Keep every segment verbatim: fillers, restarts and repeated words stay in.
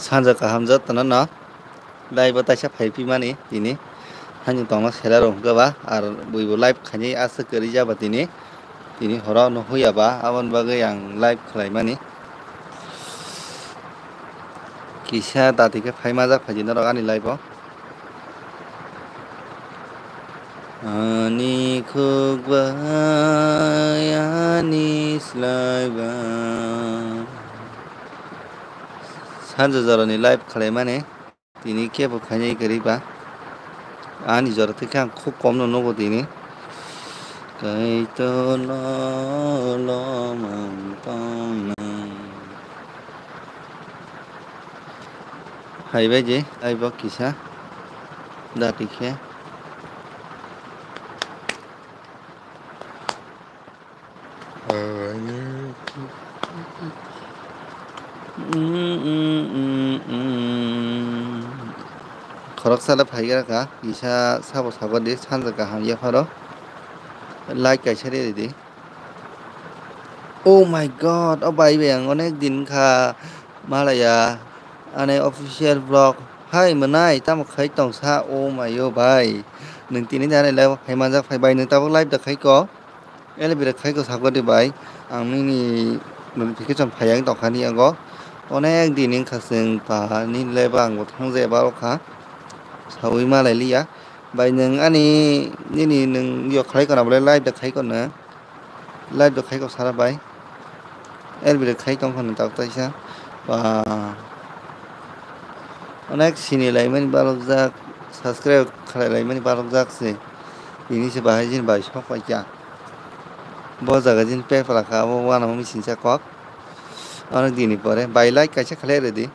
Sanja kaham jotono no live o taisa phai phi mani tini. Hani tongma sera rok hwnkhe ba ar buibo live khainai aswk kwrwi jaba tini. Tini horo no huya ba aboni bagwi ang live khlai mani. Kisa dati khe phai majak phaidi norok ani live o. Ani khuk bai ani slai ba. Sanja jorani live khlai mani. Tini kebo khainai kwrwi ba. Ani jora thwkhe ang khub kom no nugo tini. Kaitor no lomang tongnai. Hai bai je, hai bo kisa. Dati khe. Khoroksa le phai gra kha, kisa sabo sago di, sanja kaham yapharo like kaisa riri di. Oh my God, o bai bai ang onek din kha malaya ani official vlog. Hai mwnai, tamo khai tongsa, oh my o bai. Nwng tini de ani live o phai manjak phai bai, nwng tabuk live da khai ko. Ele bire khai ko sako de bai, ang nini notification phai yang tongkha ni yago. Onek din wngkha chwng pa ni le ba ang bo thang je ba rokha. Sawi ma lai liya. Bai nwng ani nini nwng yo khlai ko na bole live da khai ko na. Live da khai ko sara bai. Ele bire khai tongkha nwng tak taisa. Ba. Onek sini lai mani balok jak, subscribe khlai lai mani balok jak se. Ini se bahai jin bai sok pai kya. Bo jaga jin pe pala kha, abo wana mami sinsa kok. Onek dini pore, bai like kaisa khlai redi.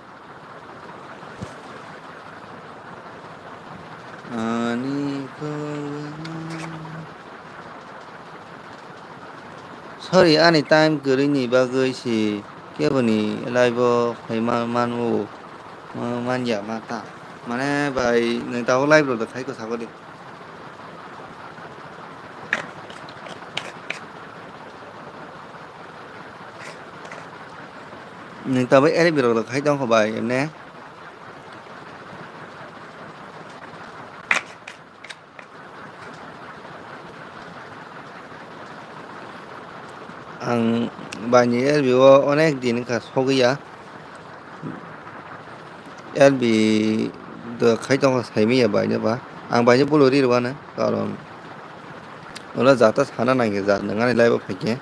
Ani khobor. Sorry, ani time kwrwini bagwi si keboni live o phai ma-, manwo, ma-, manya ma ta. Mane bai, nwng tabuk live rok da khai ko sako di. Nwng tabuk L B rok da khai tongkho bai, emne. Ang baini L B o onek din wngkha sogwi ya. L B do khai tongkha saimanya baino ba. Ang baino bolo ri rwano, karon ulo jata sana nangya jat nang ani live o phaikhe.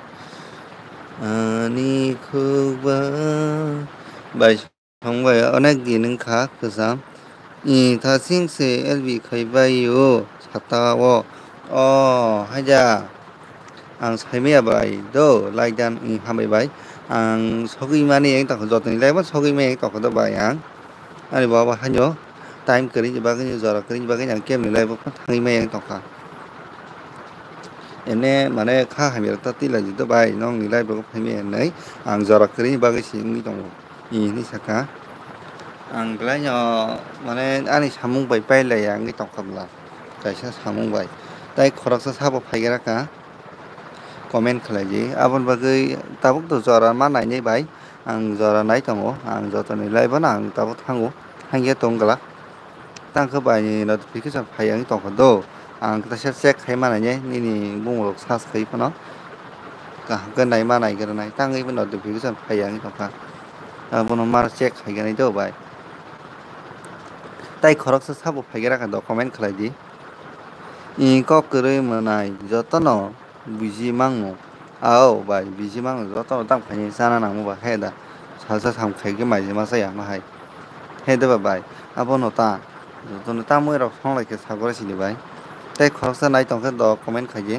Ani khukba bai. Thong bai onek din wngkha kwcham. I thasing se L B khai bai o sata o. O haida. Ang saimaya bai do like dan i hambai bai. Ang sogwi mani yang tongkha jotoni live o sogwi mani yang tongkha do bai ang. Ani baba hanyo time kwrwini bagwi jora kwrwini bagwi ang kemni live o thangwi mani yang tongkha. Ene mane kha hamya ta tila di do bai nongni live o phaimaya nai ang jora kwrwini bagwi si wngwi tongo. Hinwi saka. Ang belai no mane ani samung bai pailaiya wngwi tongkha bwla. Kaisa samung bai. Tai khoroksa sabo phaigra ka. Comment khlai di. Aboni bagwi tabuk to jora ma nainai bai. Ang jora nai tongo. Ang jotoni live no ang tabuk thango. Hangya tong glak. Tang khe bai ni notification phai wngwi tongkha do. Ang kaisa check khai manai nini bumung rok search khai phano. Kaham khe nai ma nai gra nai tangwi bo notification phai wngwi tongkha. Abono mar check khai gani do bai. Tai khoroksa sabo phai gra kha do comment khlai di. I kok kwrwi mwnai jotono buji mango. Ao bai buji mango jotono tang khaini chana nangmo ba he da. Salsa sam khai khe mai ma chaya ma hai. He de ba bai. Abono ta jotono tamo rok song lai khe sagora sini bai. Tai khoroksa nai tong khe do comment khai di.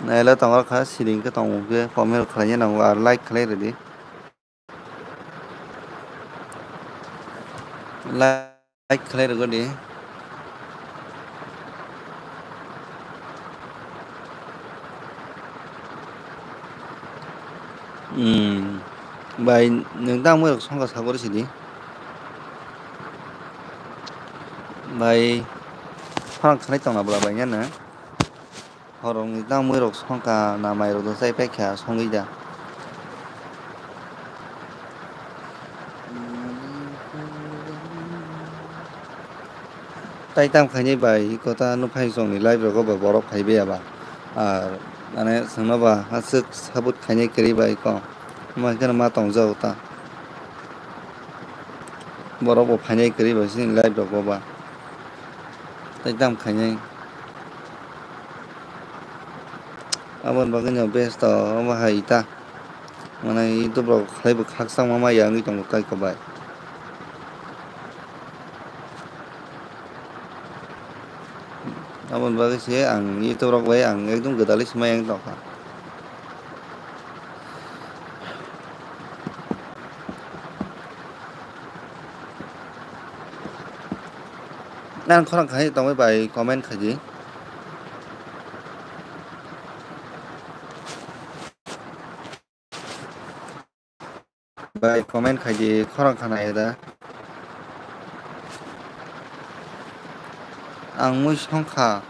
Naila tongor kha siring khe tong khe comment khlai nango ar like khlai rwdi. Like khlai rwgo di. Hmm. Bai nwng tamo rok songkha sagori sidi. Bai khorang khanai tongna bwla bai nana. Horokni tangmui rok songkha na mai rok do chai paikha songwi da. Tai tam khainai bai kota nukhai chwngni live rogo ba borok phaibai aba. Ar mane chwngno ba aswk sabut khainai kwrwi bai kok. Omo hai kheno ma tongjago ta. Borok bo phainai kwrwi bai chini live rogo ba. Tai tam khainai. Aboni bagwi no best to omo hai ta. Mane YouTube rok khlai bo khakchangma maya wngwi tongo tai kok bai. Aboni bagwi se ang YouTube rok bai ang ekdum gwdalwi swmai wngwi tongkha. Nang khorang khai tongwi bai comment khaidi. Bai comment khaidi khorang khana ya da. Ang mui songkha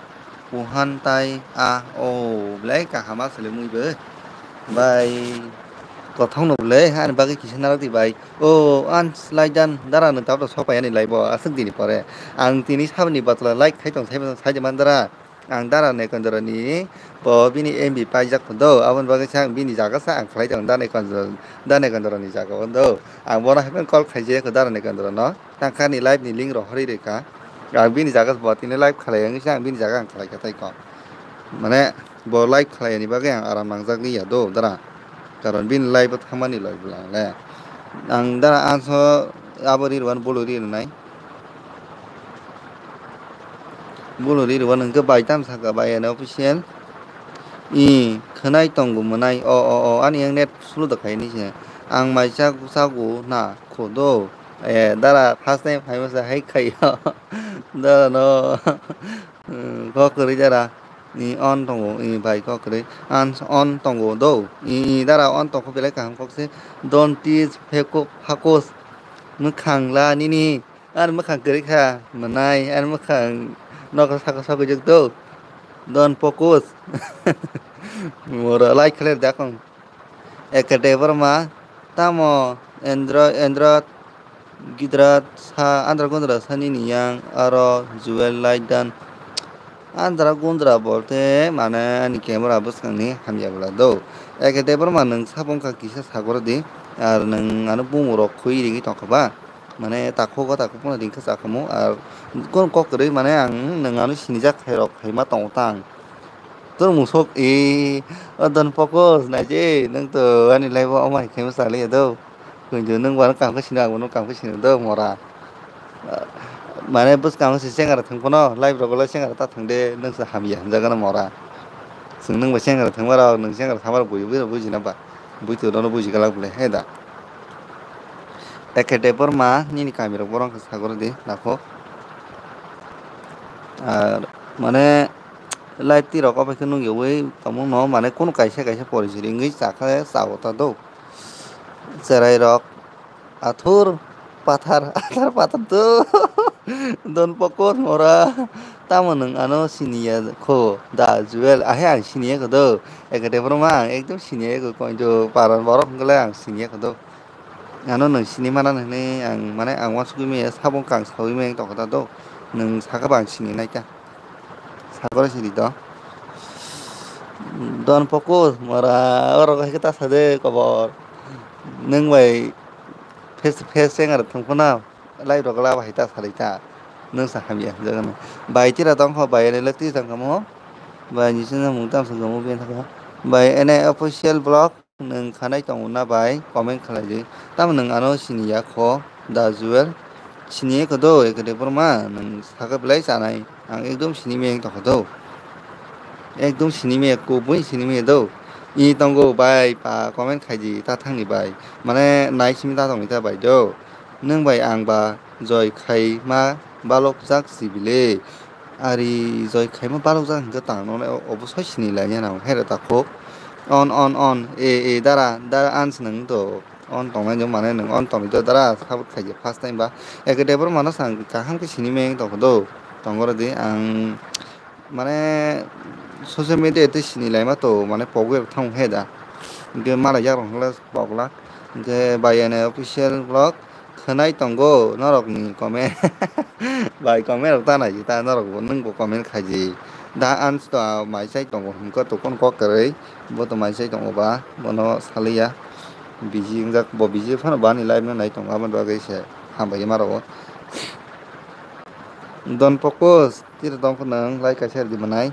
puhan tai a o belai kaham aswlwi mui bo. Bai kothok no belai ani bagwi kisa narwk di bai. O an slai dan dara nwng tabra sok pai ani lai bo aswk dini pore. Ang tini sabni batla like khai tong sai sai man dara. Ang dara Nekondra ni bo bini M B paijak do, aboni bagwi sa ang bini jaga sa ang khlai tong da Nekondra, da Nekondra ni jaga o do. Ang bono hai phano call khaijak dara Nekondra no, tang kha ni live ni link rok horwi rwkha. Ang bini jaga bo tini live khlai wngwi sa ang bini jaga ang khlai kha tai kok. Mane bo live khlai ni bagwi ang aram nangjak li ya do dara. Karon bini live o thangmani loi bwlang le. Ang dara anso abo ri rwmani bolo ri rwnai. Bolo ri rwmani hwnkhe bai tam saka bai ene official. I khwnai tongo mwnai o o o ani yang net slow da khaini se. Ang mai chak chago na kho do. E dara first time phai masa hai khai. Dara no. Kok kwrwi dara. I on tongo, i bai kok kwrwi. An on tongo do. I, i dara on tongkho belai kaham kok se. Don't tease fako-, fakos. Mwkhang la nini. Ar mwkhang kwrwi kha. Mwnai, ar mwkhang nokha saka saka jok do. Don't focus. Mora like khaler dakong. Ekate Borma, tamo Andro-, Android Gidrat sa Andra Gundra sani ni yang aro Jewel Laidan. Andra Gundra bolte mane ani camera bwskangni hamya bwla do. Ekate Borma nwng sabong kha kisa sagor di ar nwng ano bumung rok khui ringwi tongkha ba. Mane takhuk o takhuk phano ringkha chakhamu ar kon kok kwrwi mane ang nwng ano sinijak khairok khaima tongo tang. Tor musok e o don pokos naije nwng to ani live o omo hai khaima chaliya do. Kunju nwng bo ano kam khe sino ang bono kam khe sino do mora. Mane bwskang se sengara thang phano live rogo lai sengara ta thang de nwng se hamya hamjagano mora. Chwng nwng bo sengara thangma rok nwng sengara thangma rok bui bui rok buji na ba. Bui to dono buji galak bole he da. Ekhe de borma nini kami rok borok khe sagor di nakho. Ar mane live ti rok obo khe nung yawi tongmung no mane kunu kaisa kaisa pori siri wngwi chakha chao ta do. Cherai rok athur pathar athar pathar do don pokor mora tamo nwng ano siniya kho da Jewel ahe ang siniya kho do ekate borok ma ang ekdom siniya kho koido paran borok hwnkhe le ang siniya kho do ano nwng sini mana hwnwi ang mane ang uansugwi maya sabong kang sawi maya tongkha da do nwng saka ba ang sini naikha. Sagor sidi do. Don pokus mora oro hai ta sade kobor. Nung bai face to face seng ar thung phuna. Lai rok la bai ta sari ta. Nung sa hamya jagan. Bai tira tong kho bai ne le twi tang kamo. Bai ni sina mung tam sa kamo ben thaka. Bai ene official blog. Nwng khanai tongo na bai comment khlai di. Tamo nwng ano siniya kho da Jewel? Siniya kho do ekede borma nwng saka belai chanai. Ang ekdom sini meng tongkha do. Ekdom sini meng kubui sini meng do. I tongo bai pa comment khai di ta thangni bai. Mane nai simi ta tongni ta bai do. Nwng bai ang ba joi khai ma balok jak sibile. Ari joi khaima balok jak hwnkhe tang noknai obo soi sini lai ya nang hai rw takhuk. On on on e e dara dara ans nwng to on tongnai do mane nwng on tongwi do dara sabut khaijak first time ba eke debor mano sang kaham khe sini meng tongkha do tongora di ang mane social media tei sini laima to mane pogwi rok thang he da hwnkhe malai jak rok hwnkhe pogla hwnkhe bai ene official vlog. khwnai tongo norokni comment. Bai comment rok ta nai ta norok bo, nwng bo comment khaidi. Da ans to mai sai tongo hwnkhe to kon kok kwrwi bo to mai sai tongo ba bono saliya. Busy wngjak bo, busy phano bani live no nai tongo aboni bagwi se hambai ma rwo. Don Focus tiro tong phano like kaisa rwdi manai.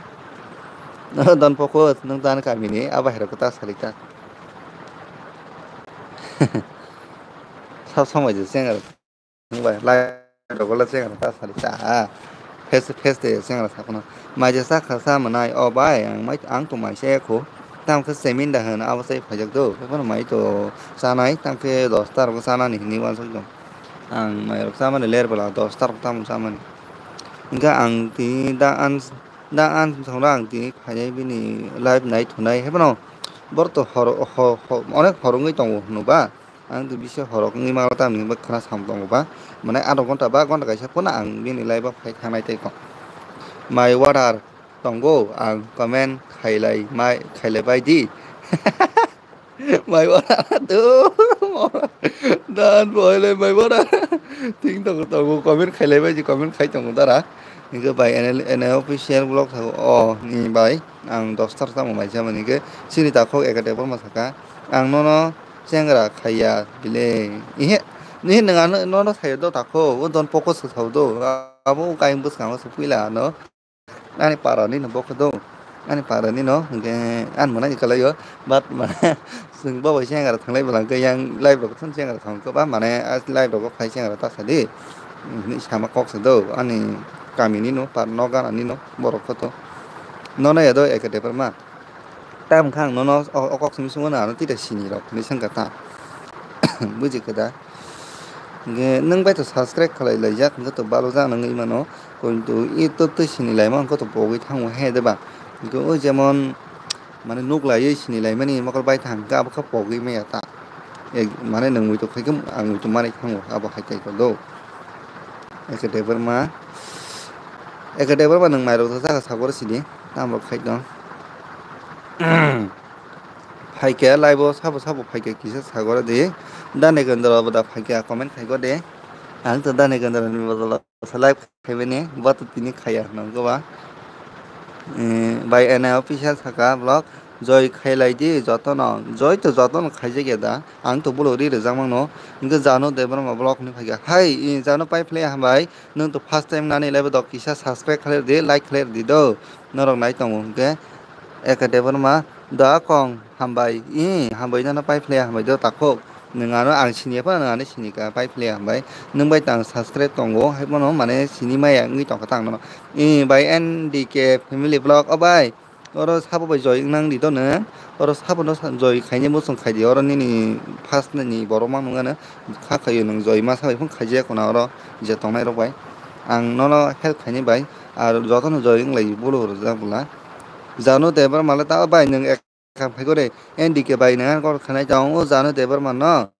Don Focus nwng tani kamini abo hai rok ta sali ta. Sab samai je chengra. Nwng bai lai rok le chengra ta sari ta ha. Face to face de chengra sa phano. Mai je sa kha sa manai, "O bai, ang mai, ang to mai se kho. Tam khe semin da hwn abo sai phajak do." Phano mai to chanai, tam khe dos ta rok chanani hwnwi uansuk jong. Ang mai rok chamani ler bwla dos ta rok tamo chamani. Hwnkhe ang tini da an, da an thangno ang tini phainai bini live nai thunai. Haiphano bor to hor, hor, hor, onek hor wngwi tongo hwno ba. Ang to bisa horok wngwi mangla tamni hwnba khna sam tongo ba. Mane adho ghonta ba ghonta kaisa phano ang bini live o phai thangnai tei kho. My water tongo, ang comment khailai mai, khailai bai di. My water to dan boile my water. Ting tongo tongo comment khailai bai di, comment khai tongo dara. Hingke bai N L, N L official vlog thago o ni bai. Ang dos tar tamo mai chamani hingke chini takhok ekate borma saka. Ang nono chengra khaiya bile. Ihe, ihe nang ano nono sayo do takho, o don poko se sao do. Abo kain bwskango se puila ano. Ani para ni no bokho do. Ani para ni no hingke an mona ikalayo. But mane chwng bo bai chengra thanglai bwlangke yang live rok thon chengra thangkhe ba mane live rok phai chengra ta sadi. Ni sama kok se do. Ani kami ni no par no gana ni no borok kho to. Nono ya do ekate parma. Tam kha ang nono o, o kok simi sungmano ano tita sini rok hinwi sangkha ta. Buji khe da. Hingke nwng bai to subscribe khalai laijak hingke to balo jak nangwi mano. Kintu i to twi sini laima hingke to pogwi thango he de ba. Hingke o jemon mane nuk laiwi sini laimani mokol bai thang hingke abo khe pogwi maya ta. Ek, mane nwng muitu khaikhe ang muitu manwi thango abo hai khe do. Eke deberma. Eke deberma nwng mairok to saka sagor sini. Tamrok khai dong. Phaikhe live o sabo sabo phaikhe kisa sagor di. Dane Kendra bo da phaikhe comment khai gor de. Ang to Dane Kendra ni bodol o live khaibani bo to tini khaya nang go ba. Eh, bai ene official saka vlog. Joy khailai di jotono. Joy to jotono khaijak ya da. Ang to bulo ri rijak mano. Hingke Janu Debbarma vlog ni phaikha. Hai, i Janu pai phlai hambai. Nwng to first time nani live dok kisa subscribe khalai di, like khalai di do. Norok nai tongo hingke. Eka Debbarma da kong hambai. I hambai nono pai phlai hambai do takhok. Nwng ano ang sini phano nwng ano sini ka pai phlai hambai. Nwng bai tang subscribe tongo. Hai bono mane sini maya wngwi tongkha tang nono. I bai N D K family vlog o bai. Oro sabo bai joy wng nang di to nwng. Oro sabo no sa-, joy khaini muchung khai di. Oro nini first ni borok ma nung ano kha khaio nwng joy ma sabai phung khaijak kono oro je tongnai rok bai. Ang nono help khaini bai. Ar jotono joy wng lai bulu rwjak bwla. Janu Debbarma le ta bai nwng ek kam khai gore. N D K bai nwng ano kok khanai tong o Janu Debbarma no.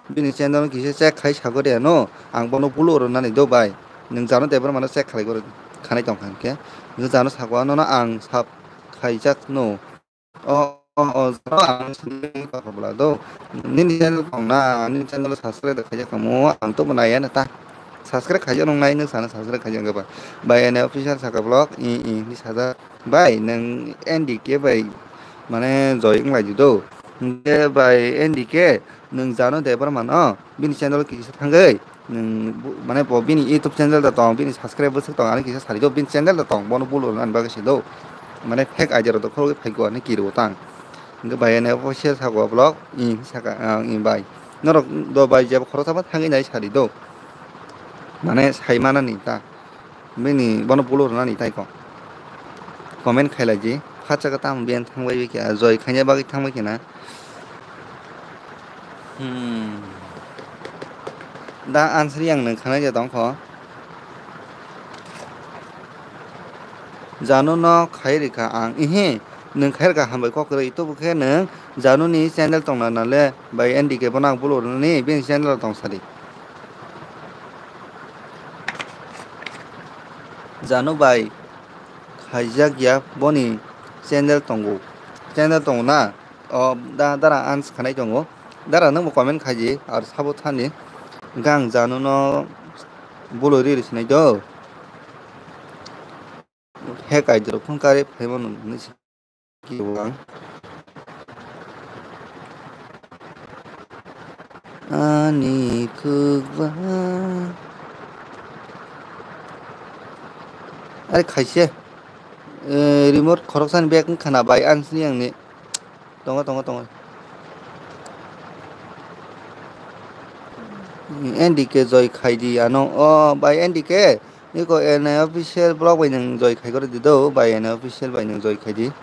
Bini channel kisa check khai sagori ano, ang bono bulu oro nani do bai. Nwng Janu Debbarma no check khalai gori khanai tong kha hingke. Nwng Janu sako ano no ang sab khaijak no. O, o, o, Janu ang sini kok bwla do. Nini channel kong na, nini channel subscribe khaijak kamo, ang to bo nai ya na ta. Subscribe khaijak nung nai nwng sana subscribe khaijak hingke ba. Bai ene official saka vlog, i, i, ni sajak. Bai, nwng N D K bai, mane joy wng lai di do. Hingke bai N D K, nwng Janu Debbarma no, bini channel kisa thangwi, nwng bu-, mane bo bini YouTube channel da tong, bini subscribe bwswk tong, ani kisa sari do, bini channel da tong, bono bulu rwna bagwi se do. Mane fake idea rok dokhorwi phai go, ani kiri o tang. Hingke bai ene official saka vlog, i saka, ah, i bai. Norok do bai jebo khoroksa ma thangwi nai sari do. Mane sai manani ta. Bini bono bulu rwnani tai kok. Comment khailai di. Khacha ka tamo biyang thangbai bai khe, joy khaina bagwi thangbai khe na. Hmm. Da answer yang nwng khanai je tong kho. Janu no khai rikha ang. Ihi, nwng khai rikha hambai kok kwrwi. Ito bo khe nwng Janu ni channel tong na na le bai N D K bono ang bulu rwnani bini channel tong sadi. Janu bai khaijak ya boni channel tongo. Channel tongo na? O da, dara ans khanai tongo. Dara nwngbo comment khaidi, ar sabo thani. Hwnkhe ang Janu no boloi riri sinai do. Hack I D rok phone kare phaimano hinwi sa khe ang. Ani khukba. Are khaise, eh, remote khoroksani bag wngkha na bai, ani sini ang ni. Tongo, tongo, tongo. N D K joy khaidi ano. O bai N D K, niko N I official blog bai nang joy khai gore di do, bai N I official bai nang joy khaidi.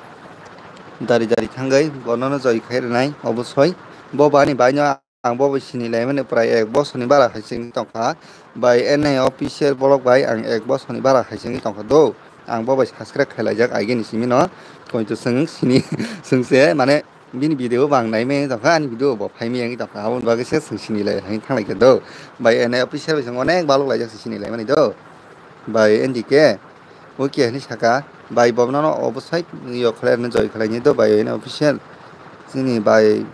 Dari dari thangwi bono no joy khai rwnai obosoi. Bo bani bai no ang bo bai sini lai mani prai ek bosor ni bara hai sing tongkha. Bai N I official blog bai ang ek bosor ni bara hai sing tongkha do. Ang bo bai subscribe khai laijak aigeni simi no. Koi to sing sini sing se mane bini video bo ang nai mani tongkha, ani video bo phai mani tongkha, aboni bagwi se chwng sini lai hai thang lai khe do. Bai N I official bai chwng onek balok laijak se sini lai mani do. Bai N D K, o khe hinwi saka, bai bo no obosai yo khlai rwna joy khlai ni do, bai N I official. Chini bai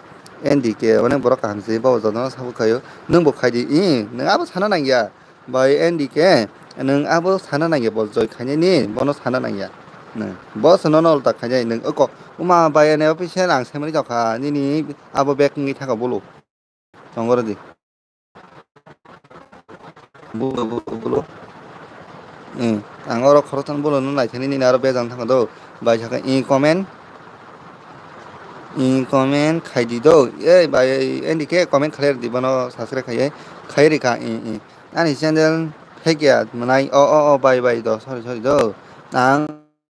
N D K onek borok kaham se bo jotono sabo khaio. Nwng bo khai di, i, nwng abo sana nang ya. Bai N D K, nwng abo sana nangya bo joy khainani, bono sana nangya. Nwng, bo se nono ulta khainai, nwng oko, uma bai N I official ang semani tongkha, nini abo bag wngwi thaka bolo. Tongoro di. Bolo, bolo, bolo. Eh, ang oro khorokthani bolo no naithani nini aro bejang thangkha do. Bai sakha i comment. I comment khaidi do. Eh, bai N D K comment khlai di bono subscribe khaiye. Khai rikha i, i. Ani channel fake ya mwnai. O, o, o, bai, bai, do, sorry, sorry, do. Ang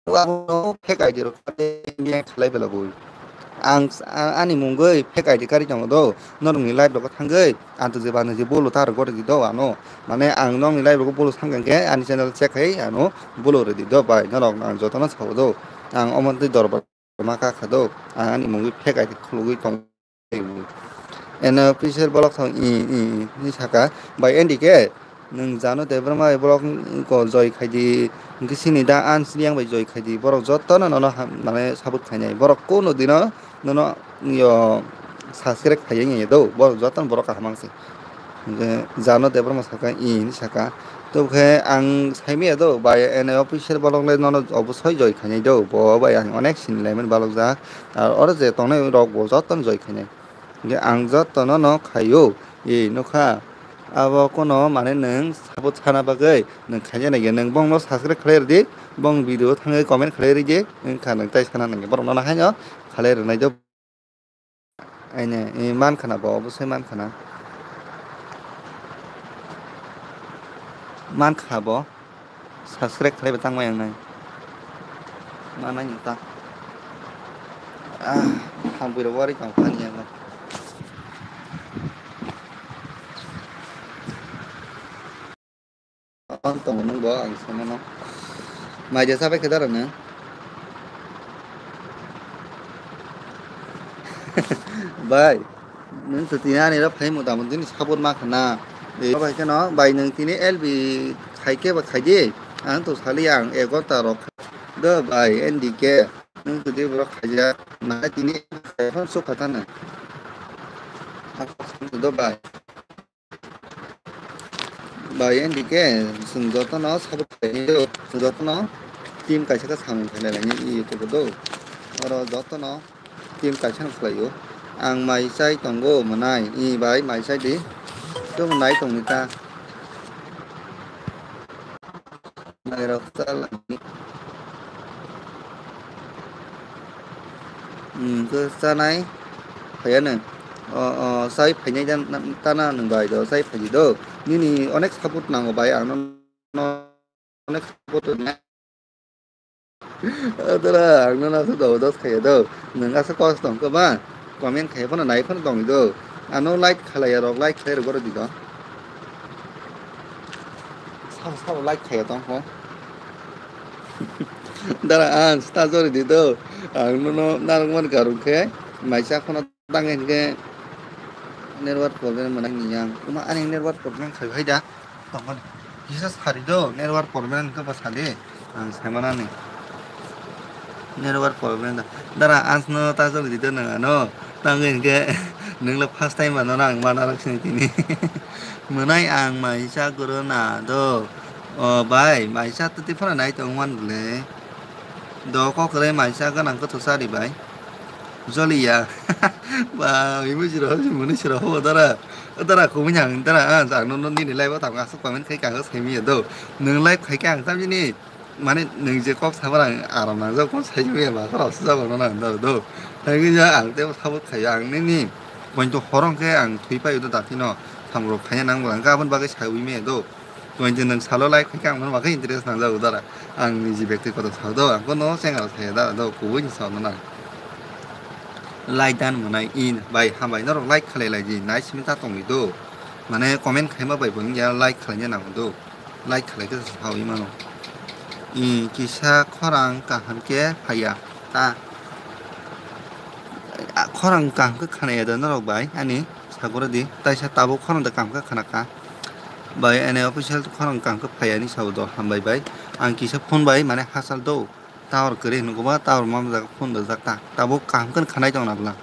abono fake I D rok khlai bela bui. Ang, a-, ani mungwi fake I D kari tongo do. Norokni live rok thangwi, ang to je bana je bolo tar gore di do ano. Mane ang nokni live rok bolo samkang khe ani channel check khai ano bolo re di do bai. Norok ang jotono sao do. Ang omo twi dorbar ma kha kha do, ang ani mungwi fake I D khulugwi tong. N I official bolok thang i, i, i, i saka, bai N D K, nwng Janu Debbarma bai bolok ko joy khaidi, hwnkhe sini da an sini yang bai joy khaidi, borok jotono nono ham, mane support khainai, borok kuno dino nono yo subscribe khaiya ya do, borok jotono borok kaham ang se. Hwnkhe Janu Debbarma saka, i hinwi saka. Tobokhe ang saimaya do, bai N I official bolok le nono obosoi joy khainai do, bo bai ang onek sini laimani balok jak. Ar oro je tongnai rok bo jotono joy khainai. Hwnkhe ang jotono no khaio, i nukha. Abo kono mane nwng sabo sana bagwi nwng khainai nangya, nwng bongno subscribe khlai rwdi, bong video thangwi comment khlai rwdi, wngkha nwng tai sana nangya. Borok nono haino khalai rwnai do. Aine, e, man khana bo, obosoi man khana. Man kha bo, subscribe khlai bo tangmai ang nai. Ma nai ta. Ah, ham bui ro wari tong khani ang. Ang tongo nung bo, ang samano. Mai de sabai khe daro nung. Bai, nung to tini ani ro phai mota mota ni sabot ma khana. Bai kheno, bai nung tini L B khai khe ba khai di. Ang to sali ang egarota rok. Do bai, N D K. Nung to di borok khaijak. Na tini khai phano sok kha ta nung. Do bai. Bai, N D K, chwng jotono support khainai do, chwng jotono team kaisa khe samung khe lailai ni YouTube o do. Oro jotono team kaisa no khlaio. Ang mai chai tongo mwnai, i bai mai chai di. Chwng nai tongni ta. Mairok chalani. Hmm, khe chanai phaiya nung. O, o, chai phainai tana nung bai do, chai phaidi do. Nini onek support nango bai, ang no onek support rwnai. Adara, ang no nasa do, dos khaiya do. Nung asa kos tong khe ba, comment khaiya phano nai phano tongwi do. Ano like khalaiya rok, like khlai rok di do. Sabo sabo like khaiya tong kho. Dara ang sta jori di do. Ang nono narwkmani karwi khe maisa kheno tang hinkhe network problem mwnai ni yang. Kuma ani network problem khai hai da. Tongmani. Kisa sari do network problem khe ba sadi. Ang saimanani. Network problem da. Dara ang no ta jori di do nang ano. Tang hinkhe nung le first time ano nang mana rok sini tini. Mwnai ang maisa goro na do. O bai, maisa twtwi phano nai tong wan bwle. Do kok kwrwi maisa gwnang kwthwsa ri bai. Joliya. Ba, ibu siro, mwnwi siro, o dara. O dara kubui ang dara, ah, ang no, no, nini live o tamo aswk comment khai ka, ang sai miya do. Nwng live khai ka, ang tamjini. Mane nwng je kok sabar ang aram nangjak, kok sai maya ba, khorok sujak rok no nang do, do. Hai wngya ang tebo sabo khai ang nini. Pointo horong khe ang thwi pai do dati no. Samrok khaiya nang bwlang ka aboni bagwi sai wi maya do. Pointo nwng salo like khai khe ang mani bagwi interest nangjak dara. Ang niji bekti kotor sa do, ang kono chenga sai da do, kubui ni sa no nang. Like dan mwnai in bai hambai norok like khalai lai di, nai simi ta tongwi do. Mane comment khaima bai bo wngya like khalai nang do. Like khalai khe sawi mano. I kisa khorang kaham khe phaiya. Ta, a, khorang kaham khe khanaya da norok bai ani sagura di. Taisa tabuk khorang da kaham khe khana ka. Bai ani official khorang kaham khe phaiya ni sabo do hambai bai. Ang kisa phone bai mane hachal do. Tower kwrwi hinwi kwbangma tower mamjak phone rwjak ta. Tabuk kaham khe khanai tong na bwla.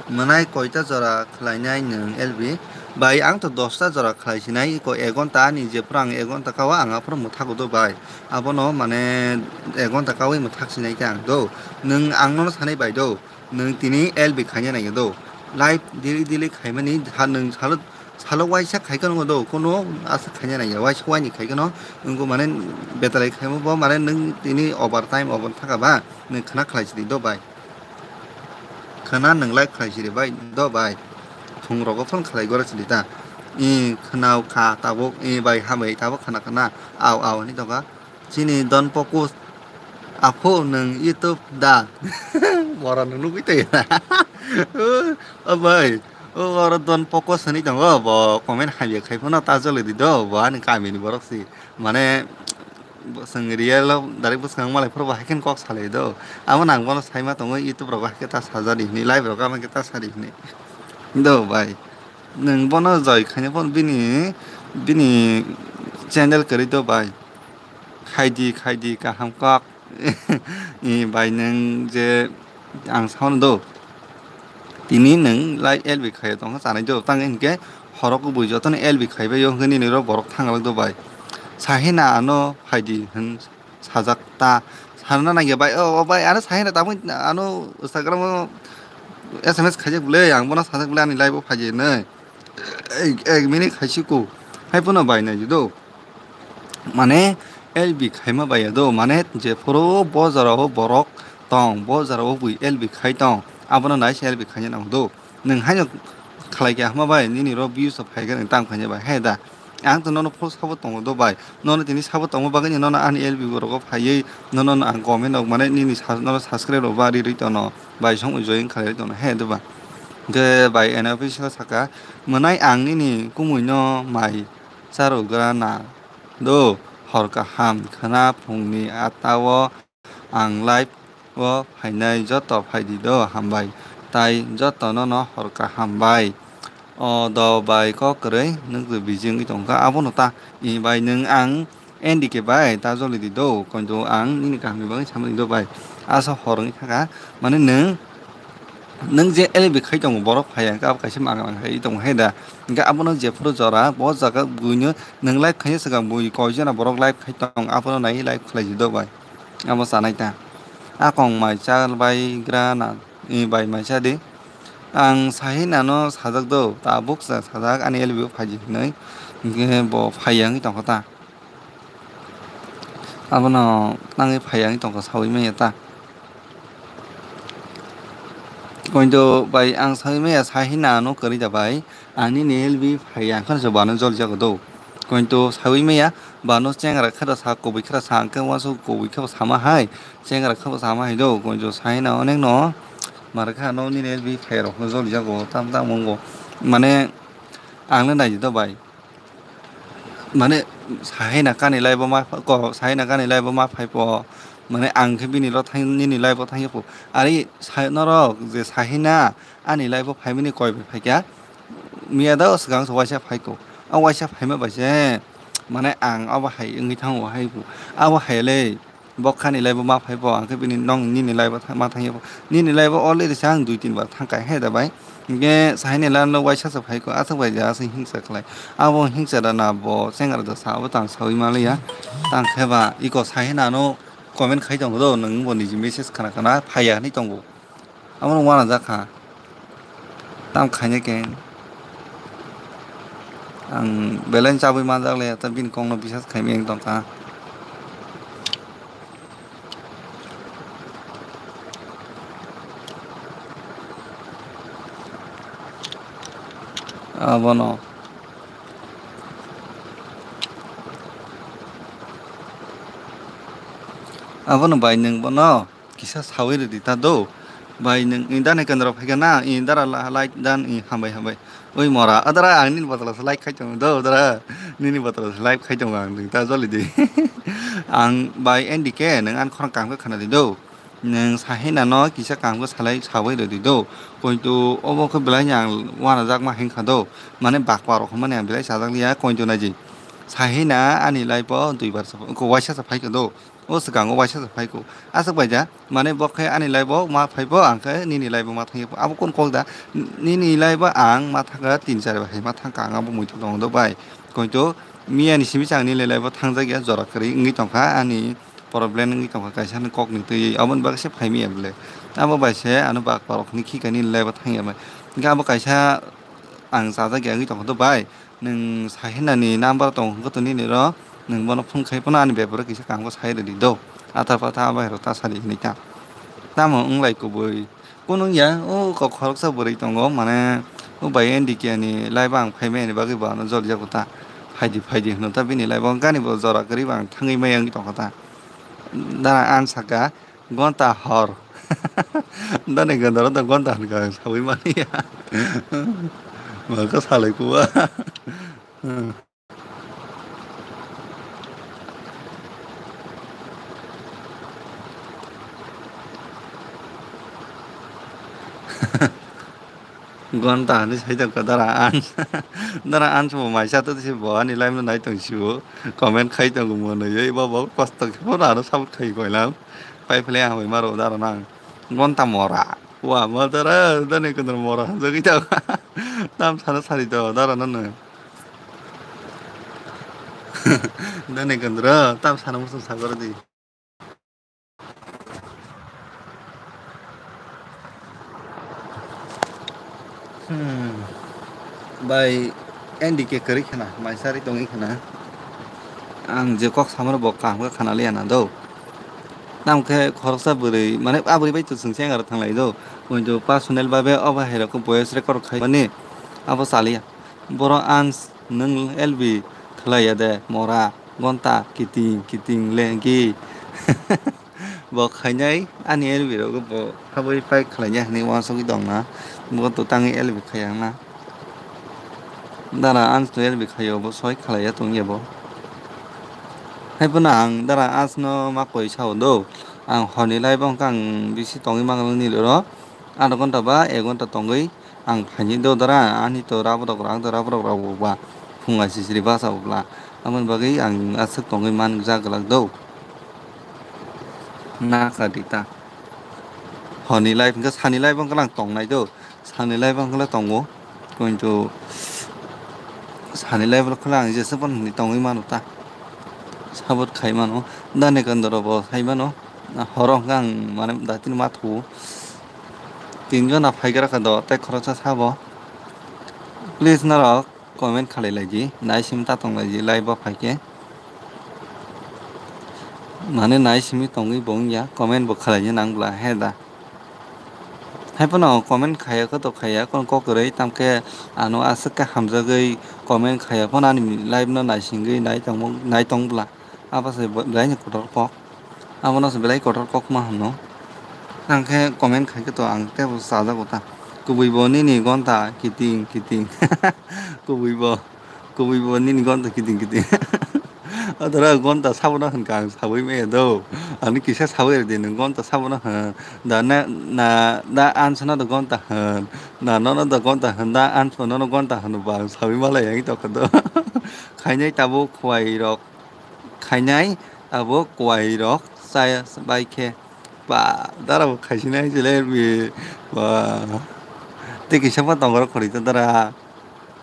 Mwnai koita jora khlainai nwng L B? Bai, ang to dosta jora khlai sinai, iko ek gonta ani jephuru ang ek gonta kao, ang aphuru mwthago do bai. Abono mane ek gonta kaui mwthak sinai khe ang do. Nwng ang nono sanai bai do. Nwng tini L B khaina nai do. Live daily daily khaimani ha nwng salo, salo waisa khai khe nwngo do. Kono aswk khaina nai ya. Waisa waini khai khe no wngkha mane betalai khaima bo mane nwng tini overtime obo thaka ba nwng khna khlai sidi do bai. Khna nwng like khlai siri bai do bai. Thung rogo phone khlai gora siri ta. I khna kha tabuk, i bai hambai tabuk khna khna. Au au ni doga. Chini don pokus. Aphu nwng YouTube da. Bora nwng nugui tei. O bai. O oro don pokus hwnwi tongo. Bo comment hamya khai phano ta joloi di do. Bo ani kami ni borok si. Mane Bo chwng real o direct bwskang malai phuru bo hai khe kok salai do. Abo nang bono sai ma tongo YouTube rogo hai khe ta sajadi hwnwi, live rogo hai khe ta sadi hwnwi. Do bai. Nwng bono joi khaina phone bini, bini channel kwrwi do bai. Khaidi, khaidi kaham kok. I bai nwng je Ang sao do. Tini nwng lai L B khai tongkha chanai do. Tang hinkhe horok kubui jotono L B khai bai o hinkhe nini ro borok thanglak do bai. Sahina ano phaidi hwn sajak ta. Sana nangya bai, o, o bai, ano sahina tabuk ano Instagram o S M S khaijak bwle, ang bono sajak bwle ani live o phaidi hwnwi. Ek, ek minute khaisi ku. Hai phano bai nai do. Mane L B khaima bai ya do, mane jephuru bo jora o borok tong, bo jora o bui L B khai tong, abono naise L B khaina nango do. Nwng haino khlai khe hama bai, nini ro views rok phai khe nwng tamo khaina bai, hai da? Ang to nono full support tongo do bai, nono tini support tongma bagwi nono ani L B rogo phaiwi nono ang comment rok mane nini sa-, nono subscribe rok ba ri rwi tono, bai song join khlai rwi tono, hai do ba? Hwnkhe bai N F P saka, mwnai ang nini kumui no mai Charugrana do, hor kaham khwna phungni atta o ang live o phainai joto phaidi do, hambai. Tai joto nono hor kaham bai. O do bai kok kwrwi nukjwi busy wngwi tongkha, abono ta i bai nwng ang N D K bai ta jolidi do, kointo ang nini kahamni bagwi samani do bai. Asa hor wngwi thaka, mane nwng Nwng je L B khai tongo, borok phai ya, abo kaisa magang khai tongo, hai da? Hingke abono jephuru jora, bo jaga buino nwng live khaina swkang bui koijana borok live khai tong, abono nai live khlai di do bai. Abo chanai ta. A kong mai cha bai gra na, i bai mai cha di. Ang sahi nano sajak do, tabuk sa sajak ani L B o phai di hinui. Hingke bo phai ya wngwi tongkha ta. Abono nangwi phai ya wngwi tongkha saui manya ta. Kointo bai ang saui maya sahi na ano kwrwi da bai. Ang nini L B phai ya wngkha se bano jol jago do. Kointo saui maya bano chengra khe da sa kubui khe da sa hwnkhe uansuk kubui khe bo sama hai. Chengra khe bo sama hai do. Kointo sahi na onek no mar kha no nini L B phai rok no jol jago tam tam wngbo. Mane ang le nai di do bai. Mane, sahaina kani live o ma pha-, ko, sahaina kani live o ma phai po. Mane, ang khe bini lo thang, nini live o thang ya po. Ari, sa-, norok je sahaina ani live o phai mani koi bai phai kya. Miya da o swkang se waisa phai ko. A waisa phai ma bai se, mane, ang abo hai wngwi thango hai po. Abo hai le. Bo khani live o ma phai bo, ang khe bini nong nini live o tha-, ma thang ya bo. Nini live o already se ang dui tin bar thang kai he da bai. Hingke sahini lano waisa se phaiko, aswk bai ja aswk hingsa khlai. Abo hingsa da na bo chengra da sa, abo tang sawi maliya. Tang khe ba iko sahini ano comment khai tongo do, nwng bo niji message khana khana phaiya hinwi tongo. Amo no wana jak kha. Tam khaina khe ang belai chabwi manjak le, ta bini kokno bisas khaimani wng tongkha. Abono. Abono bai nwng bono kisa sawi rwdi ta do. Bai nwng i dani kendro phaikha na, i dara la-, like dan i hambai hambai. Oi mora, adara ang nini botolo se like khai tongo do, adara. Nini botolo se like khai tongo ang, nwng ta joli di. Ang bai N D K, nwng ani khorang kaham khe khna di do. Nwng sahina no kisa kaham khe salai sawi rwdi do. Kointu obo khe belai ni ang wana jak ma hingkha do. Mane bakpa rok hwnmani ang belai chajak liya, kointu naidi. Sahina ani life o duibar sa, ko waisa sa phaikha do. O swkango waisa se phaiko. Aswk bai ja, mane bo khe ani life o ma phaibo, ang khe nini life o ma thangya. Abo kun kok da, nini life o ang ma thangkha tin char bai ma thangkha, ang abo muitu tongo do bai. Kointu miya ni simi chang nini life o thangjak ya, jora kwrwi wngwi tongkha, ani problem wngwi tongkha, kaisa ni kok ni twi, aboni bagwi se phai miya bwle. Abo bai se ano bak parok ni khika nini life o thangya bai. Hingkhe abo kaisa ang chajak ya wngwi tongkha do bai. Nwng sahinani number tong hwnkhe to nini ro, nwng bono phone khai phano ani bebaro kisa kaham khe sai rwdi do. Atha patha abai rw ta sadi hinwi ta. Tamo wng lai kubui. Kunu wng ya, o kok khoroksa bwrwi tongo, mane o bai N D K ni live ang phai mani bagwi bo ano joli jago ta. Phaidi phaidi hwno ta bini live o gani bo jora kwrwi bo ang thangwi maya wngwi tongkha ta. Dara ang saka, Gonta hor. Dani gondoro to gonta hwnka ang sawi mani ya. Maka salai kuwa. Gonta hwnwi sai tongkha dara ans. Dara ans bo maisa to se bo ani live no nai tong sio. Comment khai tongo mwnwi. Ei bo bo kosto khe bo aro support khai koilam. Pai phale ang bai maro dara nang. Gonta mora. Wa ma dara dani kondor mora hamjagwi tongkha. Tam sana sari to dara no no. Dani kondor tam sana musung sagor di. Hmm. Bai N D K kwrwi khna, maisari tongwi khna. Ang je kok samano bo kaham khe khna liya na do. Tamo khe khoroksa bwrwi, mane a bwrwi bai to chwng se aro thanglai do. Kintu personal babe o bahai rok voice record khai mani abo chaliya. Borok ans nwng L B khlaiya de mora. Gonta kiting kiting lengki. Bo khainai ani L B rogo bo habwi pai khlainai hinwi uansugwi tongna. Bo to tangwi L B khaiya wngna. Dara ans to L B khaio bo soi khlaiya tongya bo. Haiphano ang dara ans no ma koi sao do. Ang horni live o hwnkha ang bisi tongwi manglak nini oro. Adha ghonta ba ek ghonta tongwi ang phaini do dara, ani to raborok rang do, raborok rok bo ba phunga sisiri basa bo bla. Aboni bagwi ang aswk tongwi man jak glak do. Na ka di ta. Honi life hwnkhe sani life wngkhe lang tongnai do. Sani life wngkhe tongo. Kintu sani life wngkhe ang jesa phano hwnwi tongwi mano ta. Support khai mano. Dani kandoro bo khai mano. Horo hwnkhe ang mane datino ma thuo. Tinjon na phaigra kha do, tei khoroksa sabo. Please norok comment khalai laidi, nai simi ta tong laidi, live o phaikhe. Mane nai simi tongwi bo wngya, comment bo khalai nang bla he da. Haiphano comment khaya khe to khaya, kono kok kwrwi, tamkhe ano aswk khe hamjagwi comment khaya phano ani live no naisingwi nai tongmo, nai tong bla. Abo se bo-, belai ni kotor kok. Abono se belai kotor kok ma hwno. Ang khe comment khai khe to ang tebo chajago ta. Kubui bo nini gonta kiting kiting. Kubui bo, kubui bo nini gonta kiting kiting. Adara gonta sabono hwnka ang sawi maya do. Ani kisa sawi rwdi nwng gonta sabono hwn. Da na, na, da ansano do gonta hwn. Na nono do gonta hwn, da anso nono gonta hwn ba ang sawi malai ang tokha do. Khainai tabuk khwai rok. Khainai abo kwai rok chaya bai khe ba dara bo khaisinai chwle bi ba Tei kisa ma tongor khori ta dara.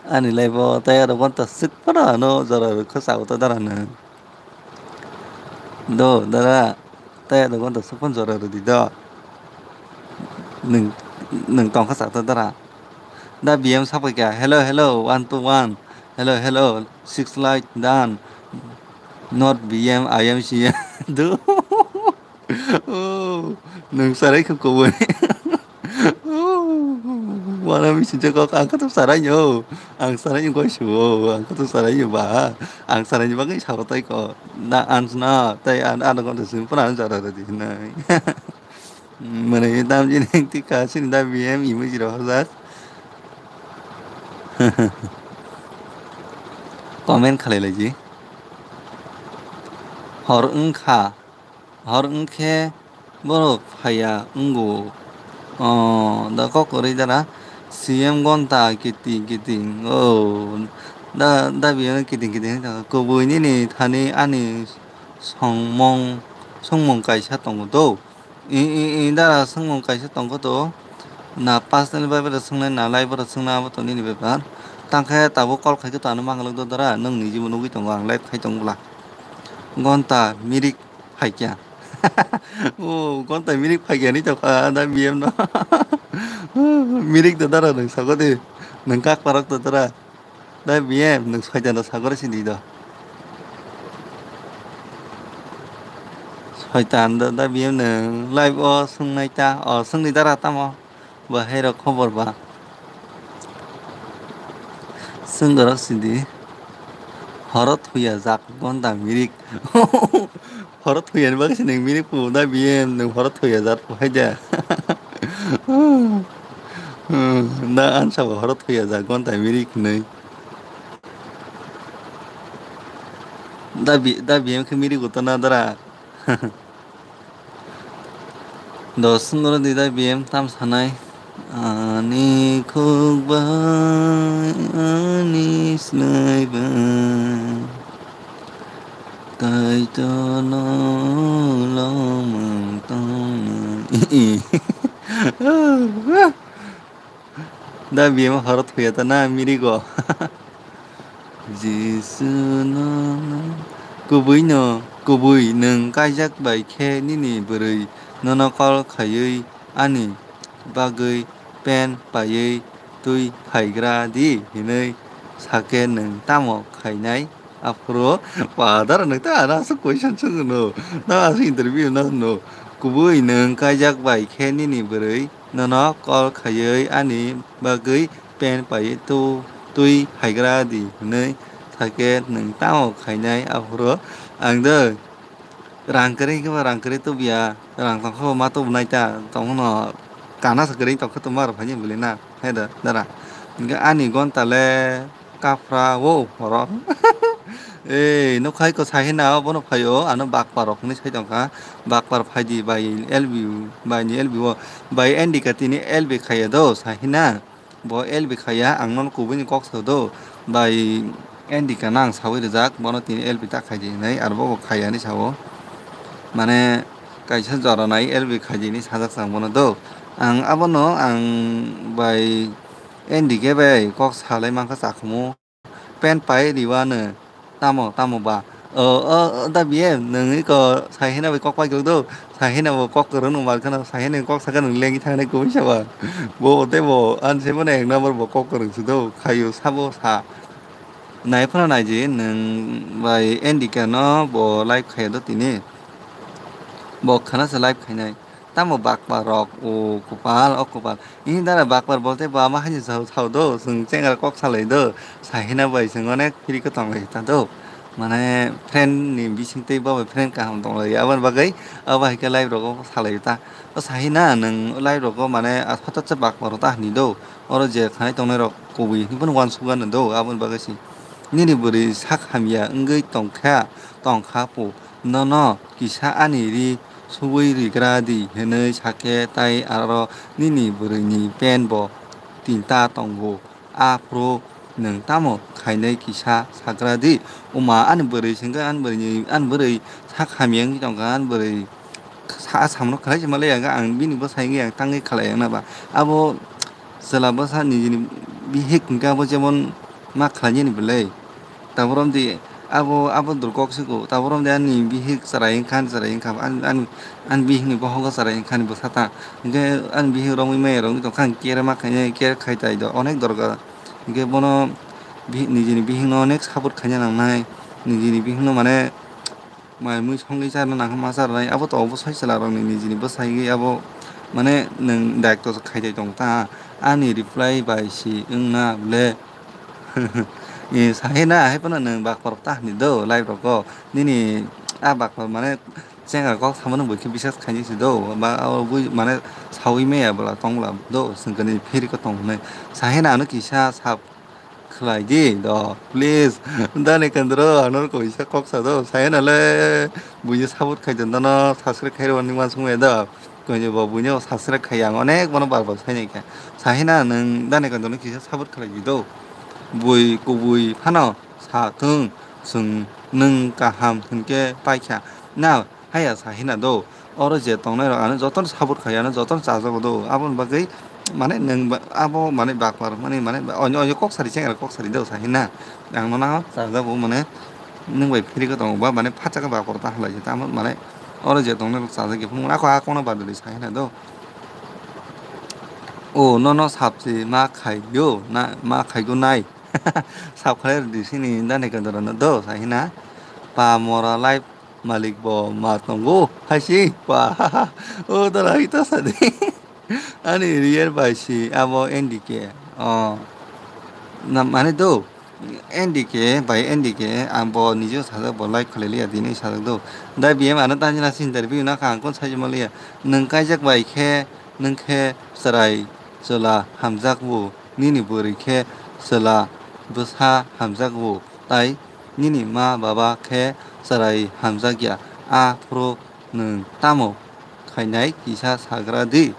Ani life o tei aro gonta swk phano ano jora rwkha sao ta dara nwng. Do dara, tei aro gonta swk phano jora rwdi do. Nwng, nwng tongkha sao ta dara. Da B M sapai kha, "Hello, hello, one two one. Hello, hello, six like done. Not B M, I M C M." Do. Oh, nwng sarai kha kubui. Oh, wana misi je kok ang khatung sarai nyo. Ang sarai nyo koi su, ang khatung sarai nyo ba. Ang sarai nyo bagwi sabo tai ko. Na ans na, tai an, an gonta sim pura an jara rwdi nai. Mane tam jini ti ka sini da B M imo jira hojak. Comment khalai lai ji. Hor wngkha. Hor wngkhe borok phaiya wngo. O, da kok kwrwi dara. C M gonta kiting kiting. O, da, da biyano kiting kiting wngkha. Kubui nini thani ani songmung, songmung kaisa tongo do. I, i, i, dara songmung kaisa tongkho to. Na personal bai bai swngna, na live bai swngna, abo to nini bepar. Tangkhe tabuk call khaikhe to ano manglok do dara. Nwng niji bo nugwi tongo, ang live khai tong bwla. Gonta mirik phaikya. O, gonta mirik phaikya ni tokha da B M no. Mirik da dara nwng sago de. Nwng kak parok da dara. Da B M nwng soitan da sagor sidi do. Soitan da, da B M nwng live o swngnai ta. O, swngni dara tamo. Bo hai rok khobor ba. Swng gorok sidi. Horot huya jak gonta mirik. Horot huya ni bagwi se nwng mirik pu da B M nwng horot huya jak pu hai da. Da ansa bo horot huya jak gonta mirik hinwi. Da B-, da B M khe mirik uto na dara. Dos sungro di da B M tam sanai. Ani khuk bai, ani slai bai. Kaitorno lomang tongnai. Da biyama horot huya ta na mirigo. Jisu no kubui no, kubui nwng kaijak bai khe nini bwrwi nono kol khaiwi ani bagwi pen paiwi twi phaigra di hinwi sakhe nwng tamo khainai? Aphuru padar nwng ta ano aswk question swngno, ta aswk interview no hwno. Kubui nwng kaijak bai khe nini bwrwi nono kol khaiwi ani bagwi pen paiwi tu-, twi phaigra di hinwi sakhe nwng tamo khainai? Aphuru ang de rang kwrwi khe ba rang kwrwi tubuya, rang tongkha bo ma tubunai ta tongno, kana sa kwrwi tongkha tongma rok phaini bwlwi na, hai da dara. Hinkhe ani gonta le kaphra o horo. Ei, nukha iko Sahina o bono phaio, ano bakpar rok hinwi sai tongkha. Bakpar phaidi bai L B, bai ni L B o, bai Andika tini L B khaiya do Sahina. Bo L B khaiya, ang nono kubui ni kok sao do. Bai Andika no ang saui rijak, bono tini L B ta khaidi hinwi, aro bo bo khaiya hinwi sao. Mane kaisa jora nai L B khaidi hinwi sajak chang bono do. Ang abono ang bai Andika bai kok salai mankha chakhumu. Pen pai riwano. Tamo, tamo ba? O, o, o, da B M, nwng iko Sahina bai kok pai kwrwk do? Sahina bo kok kwrwng nung bar kheno, Sahina ni kok sakha nwng lengwi thangnai kubui sa ba? Bo tei bo, ani se bono ek number bo kok kwrwng se do, khaio sabo sa. Nai phano naidi, nwng bai Andika no bo live khaiya do tini. Bo khana se live khainai. Tamo bakpar rok, o kopal, o kopal. Ini dara bakpar bolte ba ma haini sao, sao do, chwng chengra kok salai do. Sahina bai chwng onek phiri ko tonglai ta do. Mane friend ni bising tei bo bai friend kaham tonglai. Aboni bagwi abo hai khe live rogo salai ta. O Sahina nwng live rogo mane a hotot se bakpar ta hini do. Oro je khanai tongnai rok kubui hini phano uansukgwi no do. Aboni bagwi se nini bwrwi sak hamya wngwi tongkha, tongkha pu. Nono kisa ani ri subui rigra di, hwnwi sakhe, tai aro nini bwrwini pen bo tinta tongo. Aphuru nwng tamo khainai kisa sagra di? Uma, ani bwrwi sengkhe, ani bwrwini, ani bwrwi sak hamya wngwi tongkha, ani bwrwi sa-, samno khlai se manliya, ang bini bwsai wngwi ang tangwi khlai ya wngna ba. Abo Chwla bwsa nijini bihik hwnkhe abo jemon ma khlainani bwlai. Tabuk romdi abo, abo dul kok siko. Tabuk romdi ani bihik chwrai wngkha, ani chwrai wngkha. Ani, ani, ani bihikni bohogo chwrai wngkha, ani bwsa ta. Hwnkhe ani bihik romwi maya romwi tongkha, ang care ma khainai, care khai tai do. Onek dorkar. Hwnkhe bono bihik, nijini bihikno onek support khaina nangnai. Nijini bihikno mane mai mui songwi charwna nangkha ma charwnai. Abo to obo soi chwla rokni nijini bwsai abo mane nwng daitw khai tai tong ta. Ani reply bai si wngna bwle. E, sahi na, hai phano nwng bakpar ta hwnwi do, live rogo. Nini a bakpar mane chengra kok samano bo khe bisas khainai se do. Ba, o bui mane sawi maya bwla tong bwla do, swngkani phiri ko tong hwnwi. Sahi na ano kisa sap khlai di do, please. Dani Kendro, ano ko isa kok sa do. Sahi na le, buini support khai do, nono subscribe khai rwani ma sung do. Koi bo buino subscribe khai, ang onek bono bar bar sainai kha. Sahi na nwng Dani Kendro no kisa support khlai di do. Bui kubui phano sa thung, chwng nwng kaham hwnkhe paikha. Na, haya sahi na do. Oro je tongnai rok ano jotono support khai, ano jotono chajago do. Aboni bagwi mane nwng ba, abo mane bakpar mani mane onyo, onyo kok sari chengra kok sari do sahi na. Ang nono chajago mane nwng bai phiri ko tongo ba mane phatsa khe bakpar ta halai se tamo mane oro je tongnai rok chajak ya phung ako akono badali sahi na do. O nono sapsi ma khai yo na ma khai go nai. Sap khlai rwdi sini Dani Kendro no do sahi na. Pa mora live malik bo ma tongo hai si pa. O dara hai ta sadi. Ani real bai si abo N D K. O na mane do N D K bai N D K ang bo nije sajak bo like khlai liya tini sajak do. Da B M ano tanjina si interview na kha ang kon sai ma liya. Nwng kaijak bai khe nwng khe chwrai chwla hamjak bo. Nini bwrwi khe chwla bwsa hamjakgo, tai nini ma baba khe chwrai hamjakya, a phuru nwng tamo khainai kisa sagra di.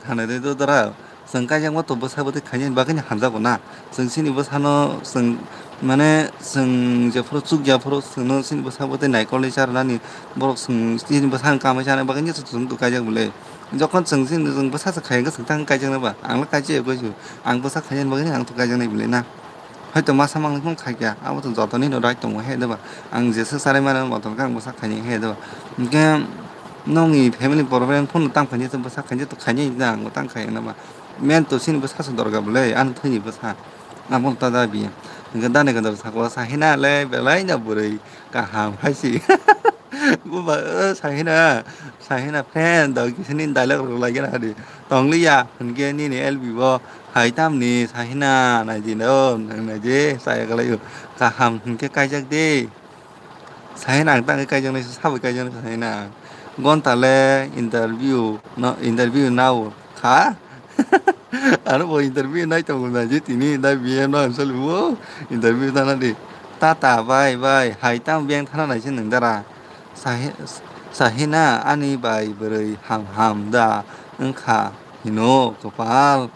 Khanai de dodora, chwng kaijakma to bwsa bwtwi khainani bagwino hamjakgo na. Chwng chini bwsano chwng mane chwng jephuru chukya phuru chwngno chini bwsa bwtwi naikolwi charwnani borok chwng chini bwsano kamwi chana bagwino chwng to kaijak bwle. Jokhon chwng chini chwng bwsa se khai hwnkhe chwng tang kaijaknai ba, ang le kaijak ya koi su. Ang bwsa khainani bagwi ang to kaijaknai bwle na. Hoito masa manwi phano khaikha, abo to jotoni no right tongo he de ba. Ang jesa sarai mani motom khe ang bwsa khainai he de ba. Hwnkhe nongni family problem phone tang khainai to bwsa khainai to khainai na ang tang khai na ba. Men to chini bwsa se dorga bwle, ani thwini bwsa. Abo ta da biya. Hwnkhe Dani Kendro sako sahina le belai na bwrwi kaham hai si. Buba, o, sahina, sahina fan, dagi sini dialogue rok lagi na di. Tongliya, hwnkhe nini L B bo, hai tamni, sahina, naidi no, nang naidi, saya kalai o. Kaham, hwnkhe kaijak di. Sahina, ang tangwi kaijak nai, sabai kaijak nai, sahina. Gonta le, interview, no, interview nao, kha? Ano bo interview nai tongo na je tini da B M no answer libo interview tana di. Tata bye bye hai tang beng thana nai se nang dara. Sahi-, sahina ani bai bwrwi ham ham da wngkha hino kwpal.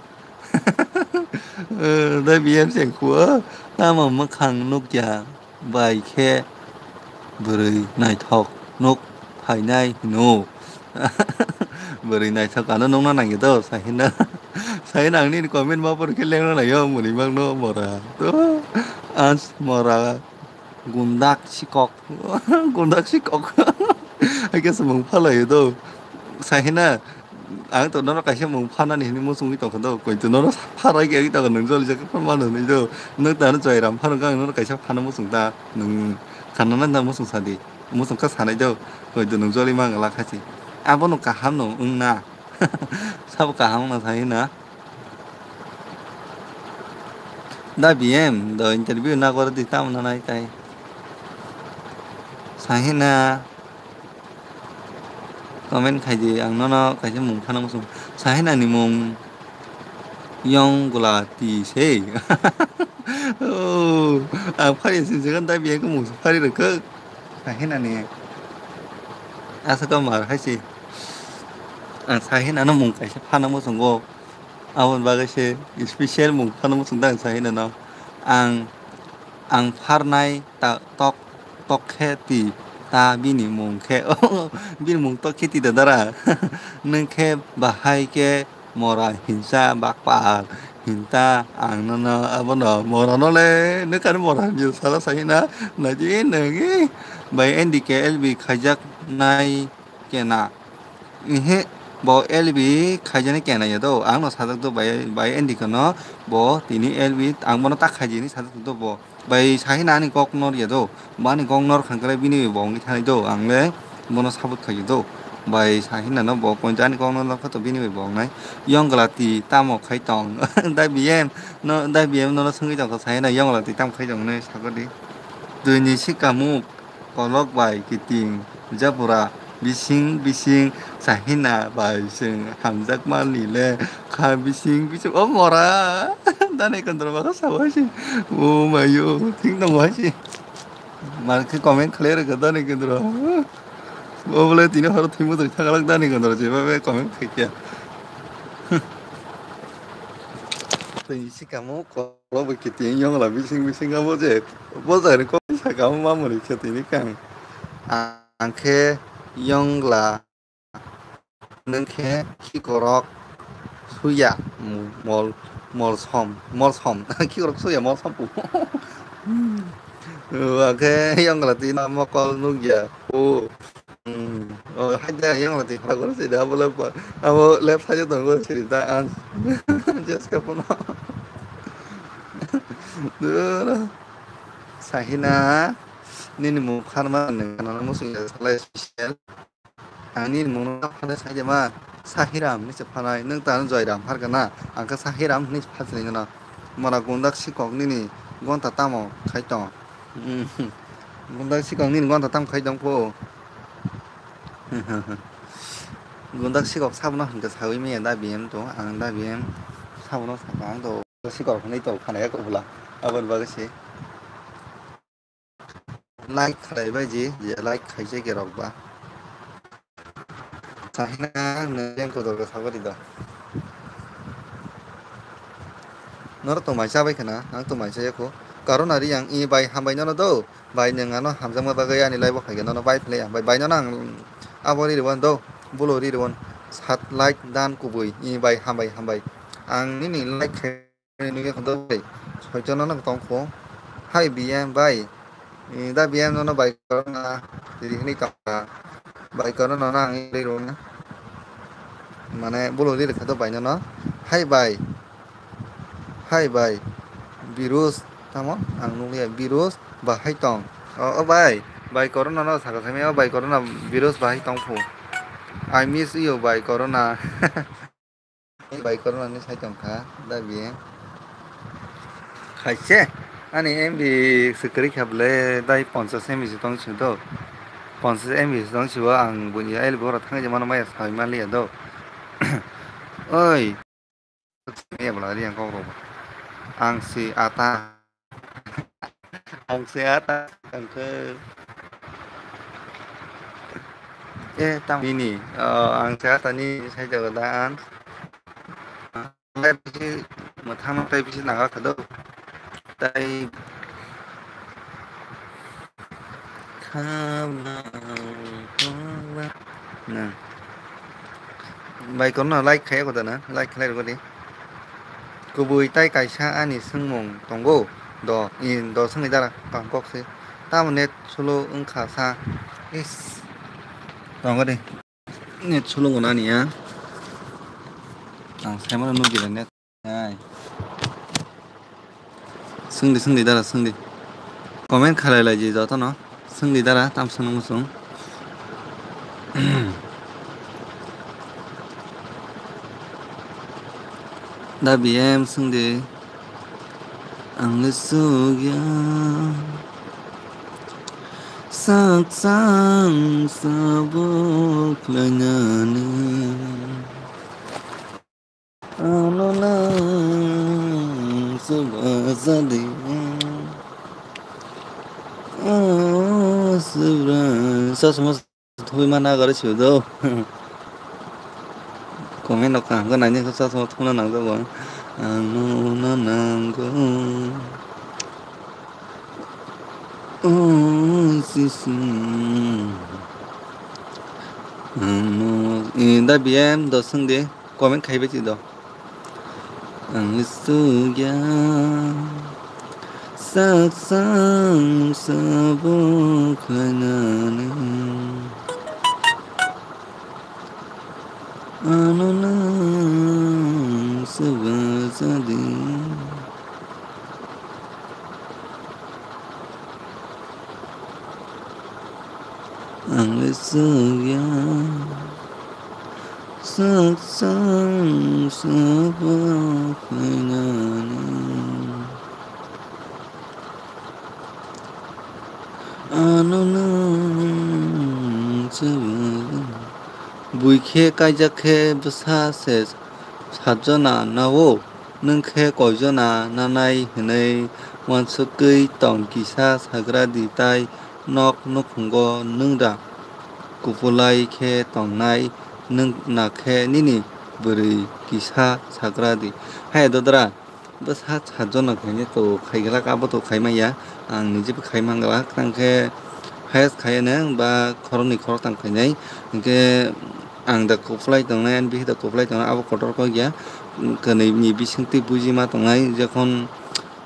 Da B M se khuo tamo mwkhang nukya. Bai khe bwrwi naithok nuk phainai hino. Bwrwi naithok ano nukna nangya do, sahina. Sahina ang nini comment ma por khe lengna nangya, mwnwi mangno mora. To, ans mora gundak sikok. Gundak sikok. Hai khe se mung phalai do. Sahina. Ang to nono kaisa mung phanani hinwi muchungwi tongkha do, koi to nono pharai khe tongkha, nwng joli jak phano mano hinwi do, nwng tano Joyram phano khe ang nono kaisa phano muchung ta, nwng khanana da muchung sadi, muchung kha sanai do, koi to nwng joli mangla kha si, abono kaham no wngna, sabo kaham wngna sai na. Da B M do interview na gore di tamo nanai tai. Sahina comment khai di, ang nono kaisa mung phano muchung. Sahina ni mung Yong Gulati se. Oh, ang phari sinsikan da B M ko mung phari rwkha. Sahina ni asa ka mar hai se. Ang Sahina no mung kaisa phano muchungo. Aboni bagwi se special mung phano muchung da ang Sahina no. Ang, ang pharnai ta tok, tok khe ti ta bini mung khe, bini mung tok khe ti da dara. Nwng khe bahai khe Mora hinsa bakpal hinta ang nono abono mora no le nokani mora hinsa sala sai na naji nagi bai N D K L B khaijak nai kena. Ihe bo L B khaijani kena ya do ang no sajak do bai bai N D K no bo tini L B ang bono tak khaijini sajak do bo. Bai sahi na ani kok nor ya do. Bo ani kok nor khan khe bini bai bo wngwi thani do. Ang le bono support khai do. Bai sahi na no bo point ani kok nor kha to bini bai bo wngnai. Yong glati tamo khai tong. Da B M no da B M no no swngwi tong kha sahi na yong glati tamo khai tong ne sakodi. Dui ni sika muk kolok bai kiting japura. Bising bising sahina bai chwng hamjakmani le kha bising bising o mora dani kondro ba kha sabo hai se o mayo thik tongo hai se mar khe comment khlai rwkha dani kondro o bole tini horo thwimo tong thakalak dani kondro je ba comment khai kya tei sikamo kolo bai kiting yongla bising bising abo je bo jani kok sakamo mamoni khe tini kang ang khe yongla. Nwng khe khikorok suya mol molsom molsom khikorok suya molsom pu. Akhe yongla twi no mokol nukya o. Haida yongla twi khorok sida abo left side tongo sida ang jeska pono. Sahina nini mung pharma nwng kana muchung ya salai special. Ang nini mungno phanai sai de ma, Sahiram hinwi se phanai, nwng tano Joyram harkha na, ang khe Sahiram hinwi se phachini gana. Mora gundak sikok nini gonta tamo khai tong. Gundak sikok nini gonta tamo khai tong pho. Gundak sikok sabono hinkhe sawi manya da B M to, ang da B M sabono sakha ang to sikok hinwi to phanai kok bwla. Aboni bagwi se. Like khlai bai di, je like khaijak ya rok ba. Sahina nwng yang kotor ka sabari da. Norok tongmai chabai khna, ang tongmai chaya kho. Karon ari ang i bai hambai nono do, bai nwng ano hamjakma bagwi ani live o phaikhe nono bai phlai ang bai, bai nono ang abo ri rwon do, bulo ri rwon sat like dan kubui i bai hambai hambai. Ang nini like khai Nini khe khonto bai. Soichano no tong kho. Hai B M bai. Da B M nono bai korona. Rihini kama. Bai korona no ang ri rona. Mane bulo ri khato bai nono. Hai bai. Hai bai. Virus tamo ang nukliya virus bahai tong. O, o bai. Bai korona no saka thangmi o bai korona virus bahai tong phu. I miss you bai korona. Bai korona ni sai tong kha da biye. Khaise ani M B se kwrwi kha bwle dai ponchas M B se tong sing do. Ponchas M B se tong sibo ang bunya el bora thang je mano maya sai man liya do. Oi. Ya bwla ri ang kok rok. Ang si ata. Ang se ata ang khe. Eh, tam ini. Oh, ang se ata ni sai jago da ang. Ang bisi mwthang tai bisi naga khado. Tai khana na. Bai korona like khaya ko da na, like khlai rwgadi. Kubui tai kaisa ani swngmung tongo do, in do swngni dara tong kok se. Tamo net slow wngkha sa. Is. Tongo de. Net slow wngkha ani ya. Ang saimano nugwi net. Ai. Swngdi, swngdi, dara, swngdi. Comment khalai lai di jotono. Swngdi dara, tam swngno muchung. Da B M swngdi. Ang le sugya. Sak sang sabo khlainani. Ano nang suba jadi. Oh, subra. Sa sama thui mana gari sudo. Comment no kaham ka nani sa sama thuna nang jago. Ano na nang go. Oh, sisi. Ano, eh, da B M do swngdi. comment khaibai twi do. Ang sugya sak sang sabo khlainani. Ano nang seba jadi. Ang le sugya sak sang sabo khlainani. Ano nang seba. Bui khe kaijak khe bwsa se sajona nao, nwng khe koijona nanai hwnwi uansukgwi tong kisa sagra di tai nok nukhungo nwng da kupulai khe tongnai nwng na khe nini bwrwi kisa sagra di. Hai dodra. Bwsa sajona khainai to khaiglak, abo to khaimaya. Ang nijebo khaimangla, tang khe highest khaiyanai ba khoroknwi khoroktham khainai. Hinkhe ang da kupulai tongnai, ani bihik da kupulai tongnai, abo kotor kok ya. Kwnwi ni bisingtwi buji ma tongnai, jekhon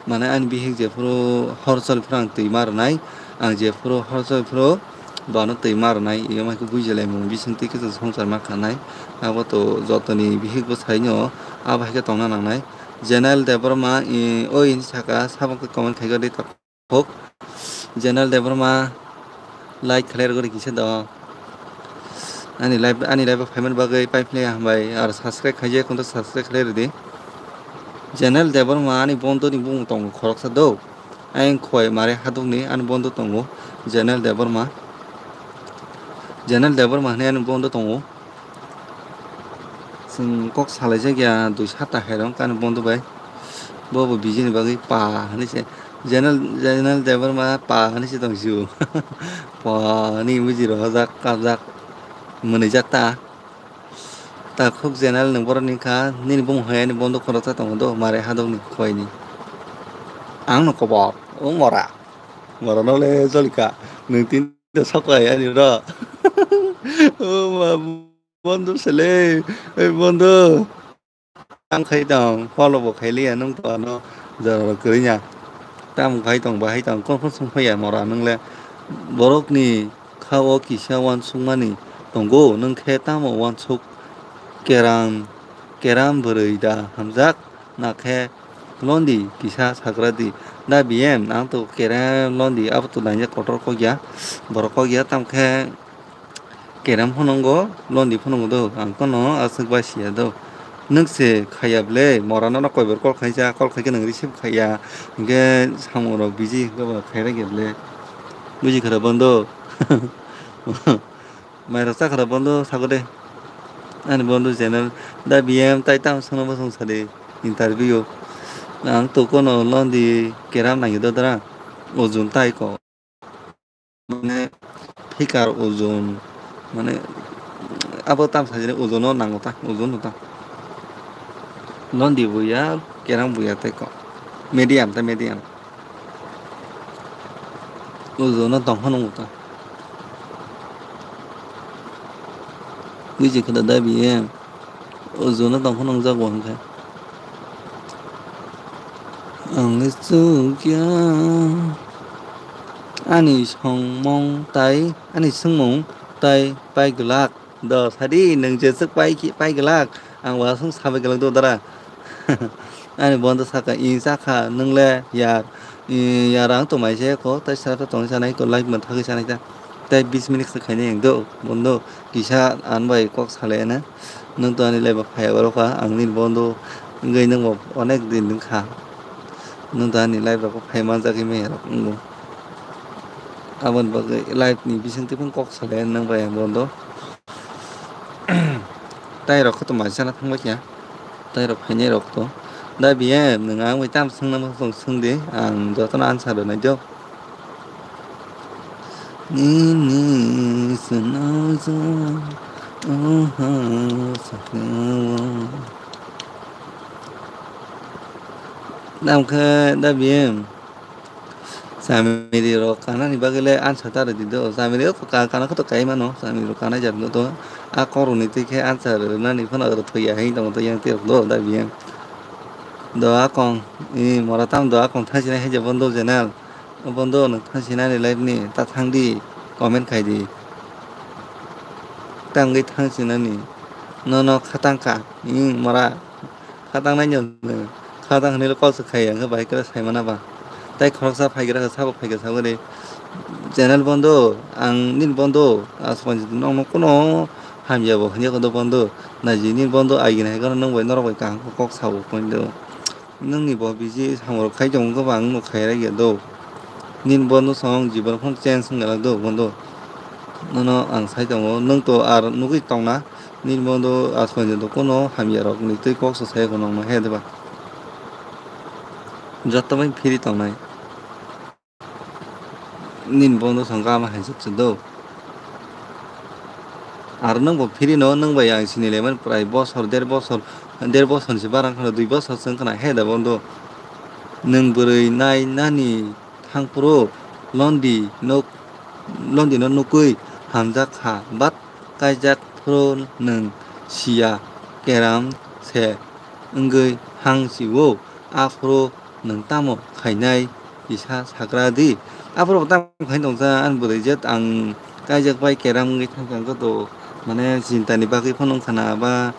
mane ani bihik jephuru hor choli phuru ang twi ma rwnai, ang jephuru hor choli phuru bono twi ma rwnai, iyo mai khe bujilaimung bisingtwi khe chwng swngchar ma khanai. Abo to jotoni bihik bwsai no abo hai khe tongna nangnai. General Debbarma, i, o hini saka, sabo khe comment khai di takhuk. General Debbarma, like khlai rwgwi kisa do. Ani live, ani live o phaimani bagwi paiphlai hambai, ar subscribe khaijak wngkha subscribe khlai rwdi. General Debbarma ani bondo ni bumung tongo khoroksa do. Ayang khowai mare hadukni ani bondo tongo. General Debbarma. General Debbarma hwnwi ani bondo tongo. Chwng kok salaijak ya dui sata hai rok ani bondo bai. Bo bo bijini bagwi pa hwnwi se. General, General Debbarma pa hwnwi se tong sio. Pa ni buji rohorjak, kabjak, mwnwijak ta. Takhuk General nwng borok ni kha, nini bumung hai ani bondo khoroksa tongo do, mare hadok ni khowai ni. Ang no kobor, o mora. Mora no le jolika, nwng tin da sok hai ani ro. O ma bondo sele, oi bondo. Ang khai tong, follow bo khai liya nwng to ano jora kwrwi ya. Tam khai tong, bahai tong, kon kon song phaiya mora nwng le. Borok ni kha o kisa uansukmani tongo, nwng khe tamo uansuk keram, keram bwrwi da hamjak, na khe londi kisa sagra di. Da B M, ang to kerem londi, abo to dainjak kotor kok ya, borok kok ya, tam khe kerem phunungo, londi phunungo do, ang kono aswk bai siya do. Nwng se khaiya ble, mora no koi bar call khaisa, call khai khe nwng receive khaiya, hinkhe samung rok busy hinkhe bo khaira khe ble. Buji khara bondo. Mai rok cha khara bondo sago de. Ani bondo channel da B M tai tam sono bo song sadi interview o. Ang to kono londi keram nang do dara. Ojun tai ko. Mane phikar ojun, mane abo tam sajani ojono nango ta, ojono ta. Londi buya, kerang buya tei kok. Medium ta medium. Ojono tongkha nungo ta. Buji khada da biye. Ojono tongkha nungjak bo hwnkhe. Ang le chukya. Ani songmung tai, ani swngmung tai pai glak. Do sadi nwng jeswk pai ki, pai glak. Ang wasung sabai glak do dara. Ani bondo saka, i sakha, nwng le yar, i yar ang to mai se ko, tai sara ta tong sanai ko, like man thagwi sanai ta. Tai bis minute khainai ang do, bondo, kisa an bai kok salai na. Nwng to ani live o phai oro kha, ang nini bondo wngwi nwng bo onek din wng kha. Nwng to ani live rok phai manjak wngwi rok wngo. Aboni bagwi live ni bising twi phano kok salai nwng bai ang bondo. Tai rok kho to mai sana thang bai kha. Tai rok phainai rok to. Da B M nwng ang bai tam swngna muchung swng di, ang jotono answer rwnai do. Nini swnamjak o ha sakao. Tamo khe da B M. Chamiri rok kanani bagwi le answer ta rwdi do. Chamiri rok ka-, kana khe to kai mano. Chamiri rok kanai jat no to. A kok rok ni twi khe answer rwnani phano rw thwi ya hing tong to yang twi rok do da biyang. Do a kong, i mora tam do a kong thang sinai hai je bondo channel. Bondo no thang sinani live ni ta thang di comment khai di. Tangwi thang sinani. No no khatang ka. I mora. Kha tangnai no, kha tang hinwi kok se khai, ang khe bai kwrwi sai mana ba. Tai khoroksa phai gra kha, sabo phai kha, sabo de. Channel bondo, ang nini bondo, aswk nokno kuno hamya bo hinwi kodo bondo. Naji nini bondo, agini hai kono nwng bai norok bai kaham khe kok sabo poindo. Nwngni bo bisi samung rok khai tongo, khe bo ang no khai rai ya do. Nini bondo song jibon phano change wng ya do bondo. Nono ang sai tongo, nwng to ar nugwi tongna. Nini bondo aswk nokno hamya rok ni twi kok sa sai kono nang he de ba. Joto bai phiri tongnai. Nini bondo song kama hai jok se do. Ar nwng bo phiri no, nwng bai ang sini le man prai bosor, der bosor, der bosor se barang khana dui bosor se wng khana he de bondo. Nwng bwrwi nai nani thang phuru Londi nok, Londi no nukwi hamjak kha, but kaijak phuru nwng siya, keram se wngwi hang sio, aphuru nwng tamo khainai kisa sagra di. Aphuru bo tamo khai tongsa ani bwrwi jet ang kaijak bai keram wngwi thangkha wngkha to, mane chinta ni bagwi phano wngkha na ba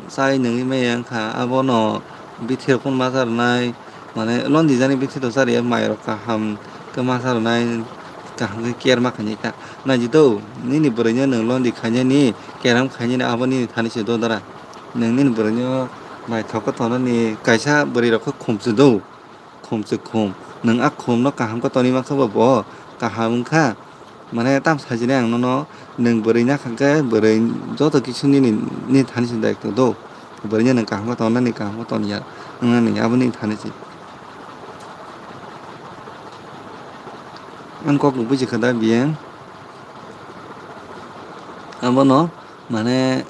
chai nungwi maya wngkha abono bithi rok phano ma cha rwnai. Mane Londi jani bithi rok chari ya, mai rok kaham khe ma cha rwnai, kaham khe care ma khainai ta. Naidi do, nini bwrwi no nwng Londi khainani, keram khainani abo nini thani se do dara. Nwng nini bwrwi no naithok khe tongnani kaisa bwrwi rok khe khum se do, khum se khum. Nwng a khum no kaham khe tonwi mankha bo, bo kaham wngkha. Mane tam sajinai ang nono, nwng bwrwi na kha khe bwrwi joto kisu nini, nini thani se daityo do. Bwrwi no nwng kaham khe tong nani, kaham khe tong ya wngnani abo nini thani se. Ang kok bo buji kha da biyang. Abono mane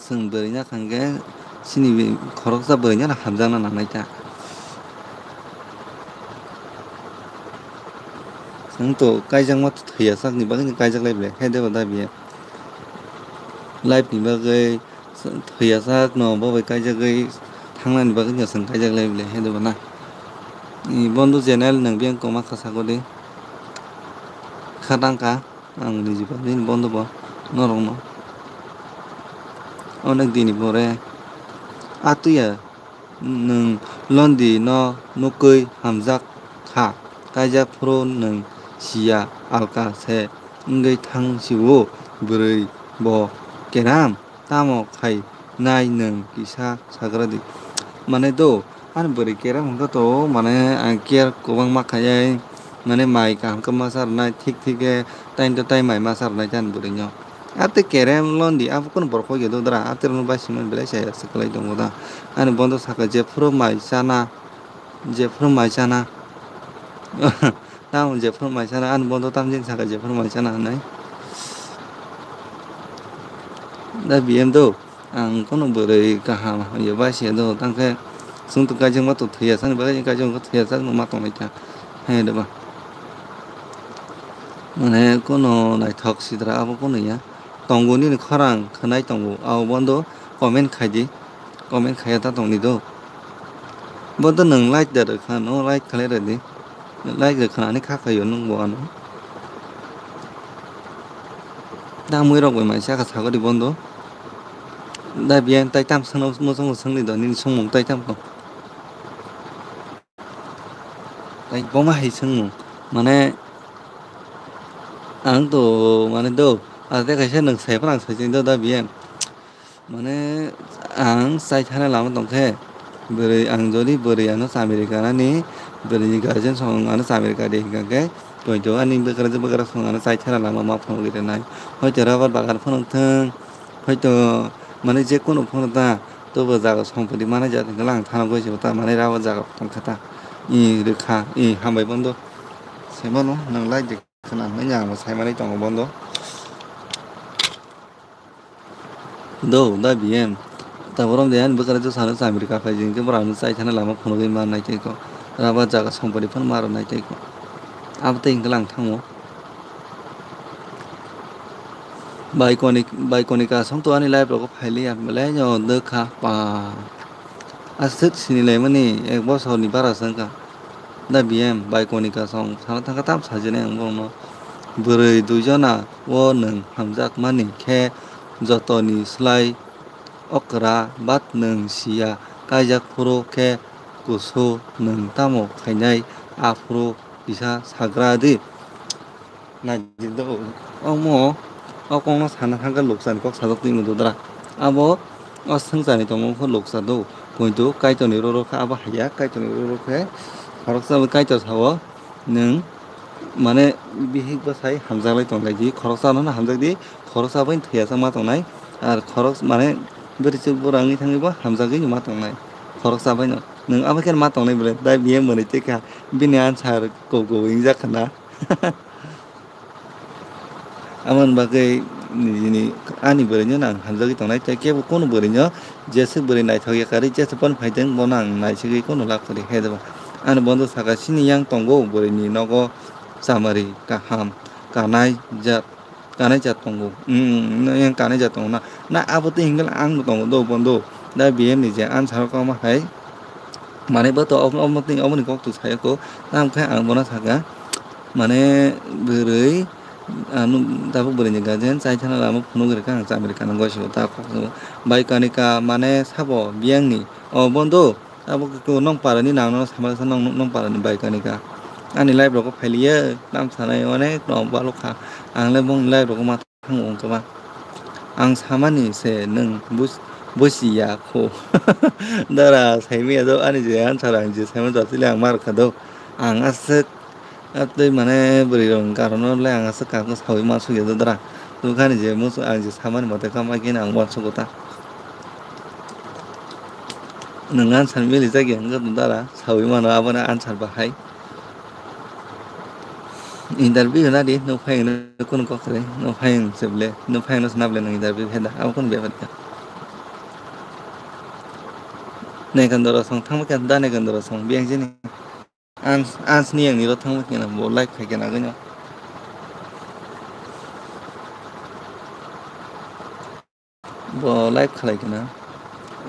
Chwng bwrwi na kha hwnkhe chini bi-, khoroksa bwrwi no hamjakna nangnai ta. Chwng to kaijakma thwiya sakni bagwi no kaijak lai bwle khe debo da biya. Life ni bagwi thwiya sakno bo bai kaijagwi thangnani bagwi no chwng kaijak lai bwle khe debo na. Ni bondo channel nwng biyang koma kha sakodi. Kha tang kha. Ang niji bagwi bondo bo norokno. Onek dini pore a twiya nwng Londi no nukwi hamjak kha, kaijak phuru nwng siya alka se wngwi thang sio bwrwi bo keram. Tamo khai nai nwng kisa sagra di. Mane do, ani bwrwi kera hwnkhe to, mane ang care kwbangma khaiyai, mane mai kaham khe ma cha rwnai, thik thik khe time to time mai ma cha rwnai ani bwrwi no. Ate kerem Londi, abo kunu borok hoi do dra, ate rwno bai simi belai chaya se kwlai tongo da. Ani bondo saka jephuru mai chana, jephuru mai chana. Tamo jephuru mai chana, ani bondo tamjin saka jephuru mai chana hinwi. Da B M do, ang kono bwrwi kaham hamya bai se do, tangkhe chwng to kaijakma to thwiya chani bagwi kaijakma thwiya chak no ma tonglai kha. Hai da ba. Mane kono naithok sidra abo kono ya. Tongo nini khorang khwnai tongo, abo bondo comment khai di. Comment khaiya ta tongni do. Bo to nwng like da rwkha, no like khlai rwdi. Like rwkha ani kha khaio nwng bo ano. Da mui rok bai mai saka sagori bondo. Da biyan tai tam sangno muchungo sangni do nini songmung tai tam tong. Tai boma hai sangmung. Mane ang to mane do. Ate kaisa nwng sai phano ang sai do da biyan. Mane ang chai thana lama tongkhe, bwrwi ang jodi bwrwi ano chamiri kanani, bwrwini guardian song ano chamiri kadi hinkha khe, poito ani bwkrajwk bwkrajwk song ano chai thana lama ma phunugwi rwnai. Hoito rubber bagan phunuk thung, hoito mane je kunu phunuk ta, tobo jaga sompoti manai jat hinkhe lang thana goi se ta mane rubber jaga tongkha ta. I rwkha, i hambai bondo. Semano nang lai de khna hinwi ang bo sai manwi tongo bondo. Do, da B M. Taborom de ani bwkra jwk sano chamiri kaphai jing, tei borok ano chai thana lama phunugwi ma nai tei ko. Raba jaga songpari phano ma rwnai tei ko. Abo tei hwnkhe lang thango. Bai konik-, bai konika song to ani live rogo phailiya belai no dwkha pa. Aswk sinilaimani ek bosorni bara se wngkha. Da B M bai konika song sana thangkha tam sajinai ang borokno. Bwrwi duijona o nwng hamjakmani khe jotoni slai okra bat nwng siya kaijak phuru khe kusu nwng tamo khainai aphuru kisa sagra di. Naijikdo omo o kokno sana thangkha lukchani kok sajak twi mududra. Abo o swngchani tongo wngkha lukcha do. Pointo kaitorni roro khe abo haiya kaitorni roro khe khoroksa bai kaitor sao nwng mane bihik bwsai hamjaklai tonglai di khoroksa no hamjak di khoroksa bai thwiya chama tongnai ar khorok mane bwrwi chwk bura wngwi thangwi bo hamjagwi ma tongnai khoroksa bai no nwng abo khe ma tongnai bwle dai biye mwnwi tei kha bini answer kok kok wngjak khna. Aboni bagwi nini ani bwrwino ang hamjagwi tongnai, tei kebo kunu bwrwino jeswk bwrwi naithok ya karwi jeswk phone phaiteng bono ang naisigwi kunu lak kwrwi khe deba. Ani bondo saka chini yang tongo bwrwini nogo chamari kaham kanai jat, kanai jat tongo. Umm, yang kanai jat tongo na, na abo tei hinkel ang bo tongo do bondo. Da B M ni je answer koma hai. Manwi bo to omo, omo twi, omo ni kok to saya ko. Tamo khe ang bono saka, mane bwrwi, ano tabuk bwrwi ni guardian chai thana lama phunuk rwkha ang chamari kana goi sio ta kok sio. Bai kanika mane sabo biyang ni. O bondo, abo khe nong para ni nang no sama sa nong, nong para ni bai kanika. Ani live rok phailiya, tam sanai onek no balok kha. Ang le bong live rok ma Thango wngkha ba. Ang samani se nwng bus-, busi ya kho. Dara saimaya do ani je answer ang je saimani do chili ang mar kha do. Ang aswk atwi mane bwrwi rok karon no le ang aswk kang sawi ma sugya do dara. Bukhani je musu ang je samani mote kama khe ang uansukgo ta. Nwng answer mili jagya wngkha do dara sawi mano abono answer bahai. Interview na di, no phai no kun kok re, no phai se ble, no phai no sna ble no interview he da, abo kun bepar ka. Nekandoro song thang ka da nekandoro song biyang jini. Ans, ans ni yang ni ro thang ka na bo like khai ka na gano. Bo live khalai khe na.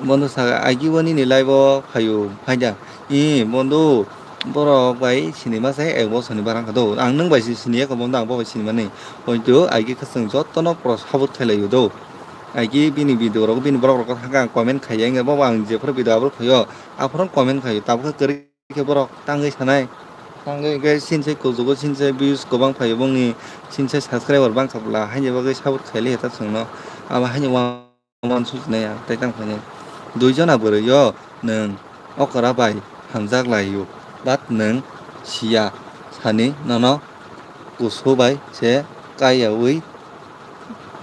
Bondo saka, "Agi bo nini live o phaio, phaida." Ee, bondo, borok bai sinima se ek bosor ni barang kha do. Ang nwng bai si sini ya kho bondo, ang bo bai sini mani. Poito agi khe chwng joto no pro sabut khlai laio do. Agi bini video rok, bini borok rok thang khe ang comment khai ya, wngya bo ang jephru video upload khaio, aphuru comment khaio, tabuk khe kwrwi khe borok tangwi sanai. Tangwi khe sinsai kuchugo, sinsai views kwbang phaio bongni, sinsai subscriber bangkha bwla, haini bagwi sabut khaili ta chwngno. Abo haini uansuk nai ya, tei tang phainai. Dui jona bwrwi o nwng okra bai hamjak laio, but nwng siya sani nono kusu bai se kaiyaui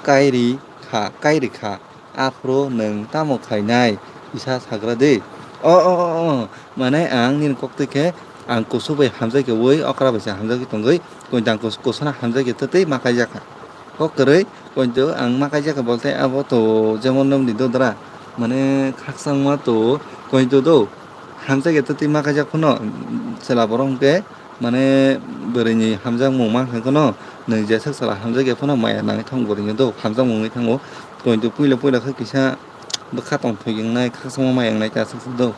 kairi kha, kairi kha. Aphuru nwng tamo khainai? Kisa sagra di. O, o, o, o, mane ang nini koktwi khe ang kusu bai hamjak khe ui okra bai se hamjagwi tongwi koitang kus-, kusuna hamjak khe twtwi ma kaijak kha. Kok kwrwi koito ang ma kaijak kha bolte abo to jemon nwng di dodra mane khakchangma to koito do hamjak khe twtwi ma kaijak phano chwla borok hwnkhe Mane bwrwini hamjakmung mankha kheno, nwng jeswk chwla hamjakya phano maya nangwi thango bwrwini do, hamjakmung wngwi thango. Koito puila puila khe kisa bwkha tongthok wngnai, khakchangma maya wngnai ta aswk do.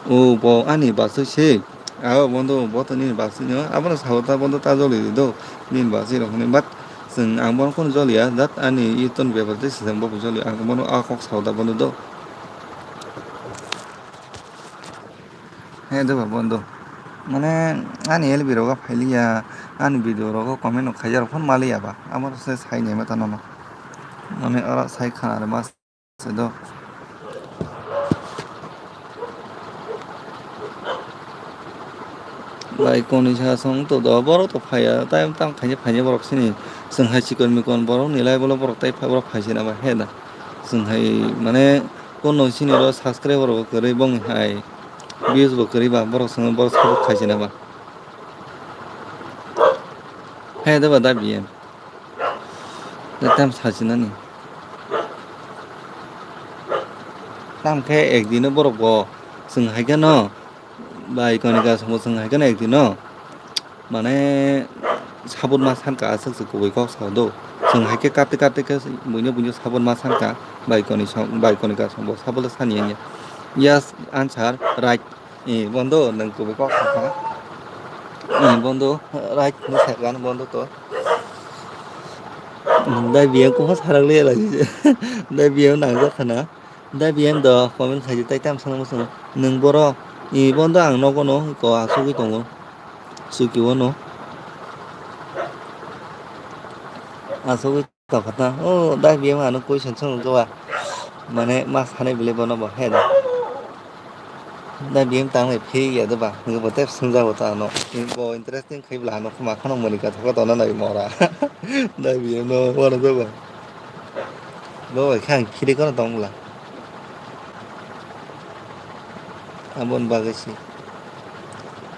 O bo ani bachwi se, abo bondo bo to nini bachwino, abono sao ta bondo ta joli do, nini bachwi rok hinwi, but chwng ang bono kheno joliya, that ani iton bepar tei sijak bo joliya, ang bono a kok sao ta bondo do. He de ba bondo. Mane ani L B rogo phailiya, ani video rogo comment no khaijak phone maliya ba. Amar se sai ni mata nono. Mane oro sai khana re mas se do. Bai koni sa song to do borok to phaiya, tai tam khaini phaini borok sini. Song hai chikon mikon borok ni lai bolo borok tai borok phai sina ba he da. Song hai mane Kono sini oro subscriber bo kwrwi bongni hai views bo kwrwi ba borok swngo borok support khaisina ba. Hai da ba da B M. Da tam sajinani. Tam khe ekdino borok bo chwng hai kheno Bai Konika songbo chwng hai kheno ekdino mane sabut ma sankha aswk se kubui kok sao do. Chwng hai khe kate kate khe buino buino sabut ma sankha bai Koni song, bai Konika songbo sabut sani ya. Yes, answer right. Eh, bondo nwng kubui kok sakha. Eh, bondo right hinwi sakha bondo to. Dai biyang kok sarak le lagi. Dai biyang nang jak khana. Dai biyang do comment khaidi tai tam sana muchung. Nwng boro, eh, bondo ang nogo no ko asugwi tongo. Suki wono. Asugwi tongkha ta. Oh, dai biyang ano question song jawa. Mane ma sanai bile bono bo he da. Dai biyang tang lai phi ya da ba. Ngi bo tep sung jawa ta ano. Bo interesting khai bla ano khuma khano moni ka thok to na nai mora. Dai biyang no wara jawa. Bo bai khang phiri kono tong bla. Abon bagwi si.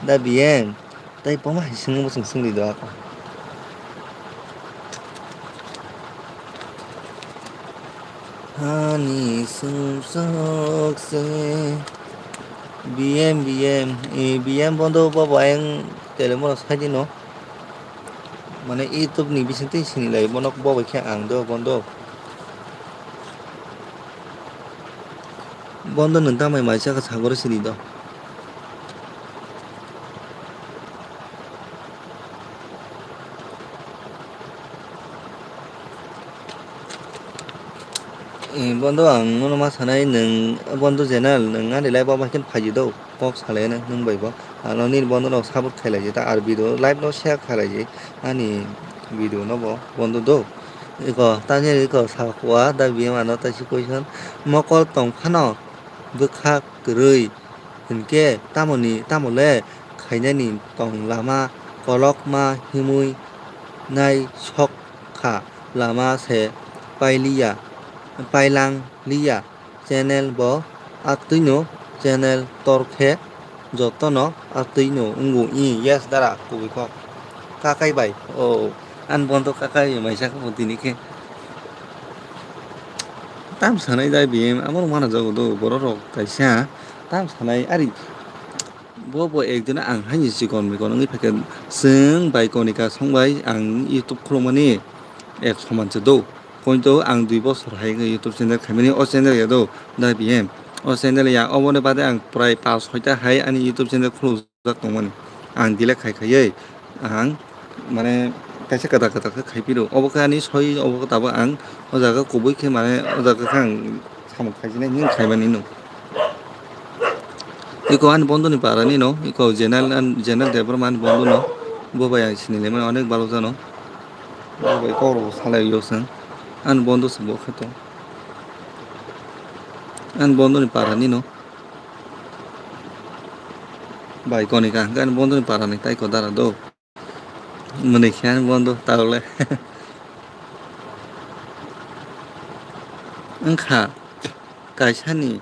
Dai biyang. Tai poma hai singmo chwng singri do ako. Hani sumsok se. B M, B M, eh, B M bondo baba yang telemoro saidi no. Mane YouTube ni bising twi sini lai bono bobo khe ang do bondo. Bondo nwng tamai mai chakha sagoro sini do. Eh, bondo ang nono ma sanai nwng bondo channel nwng ani live o ma khe phaidi do kok salai nwng bai bo ano nini bondo no support khailai ta ar video live no share khailai ani video no bo bondo do iko tani iko sakwa da biyam ano ta si question mokol tong phano bwkha kwrwi hinkhe tamoni tamole khainani tong lama kolokma himwi nai sok kha lama se pailiya pailang liya channel bo atwino channel torkhe jotono atwino wngo i yes dara kubui kok kakai bai o an bondo kakai maisa khe tini khe tam sanai dai biyem amo mana jago do borok rok kaisa tam sanai ari Bo bo ekdin ang haini chikon mikon wngwi phaikha, chwng bai Konika songbai ang YouTube khulukmani ek soman se do. Pointo ang dui bosor hai wngwi YouTube channel khaimani, o channel ya do, da B M. O channel ya, oboni bade ang prai pas soita hai ani YouTube channel khulukjak tongmani. Ang delete khai khaiwi ang mane kaisa kwtal kwtal khe khai phiro. Obo khe ani soi, obo khe tabuk ang o jaga kubui khe mane o jaga khe ang samung khaijinai hinwi khaimani no. Iko ani bondo ni para ni no, iko General an, General Debbarma ani bondo no, bo bai ang sini lemani onek balo jano. Bo bai kok rok salai yo seng. Ani bondo se bo khe to. Ani bondo ni para ni no. Bai Konika, ani bondo ni para ni tai ko dara do. Mwnwi khe ani bondo ta le. Wngkha kaisani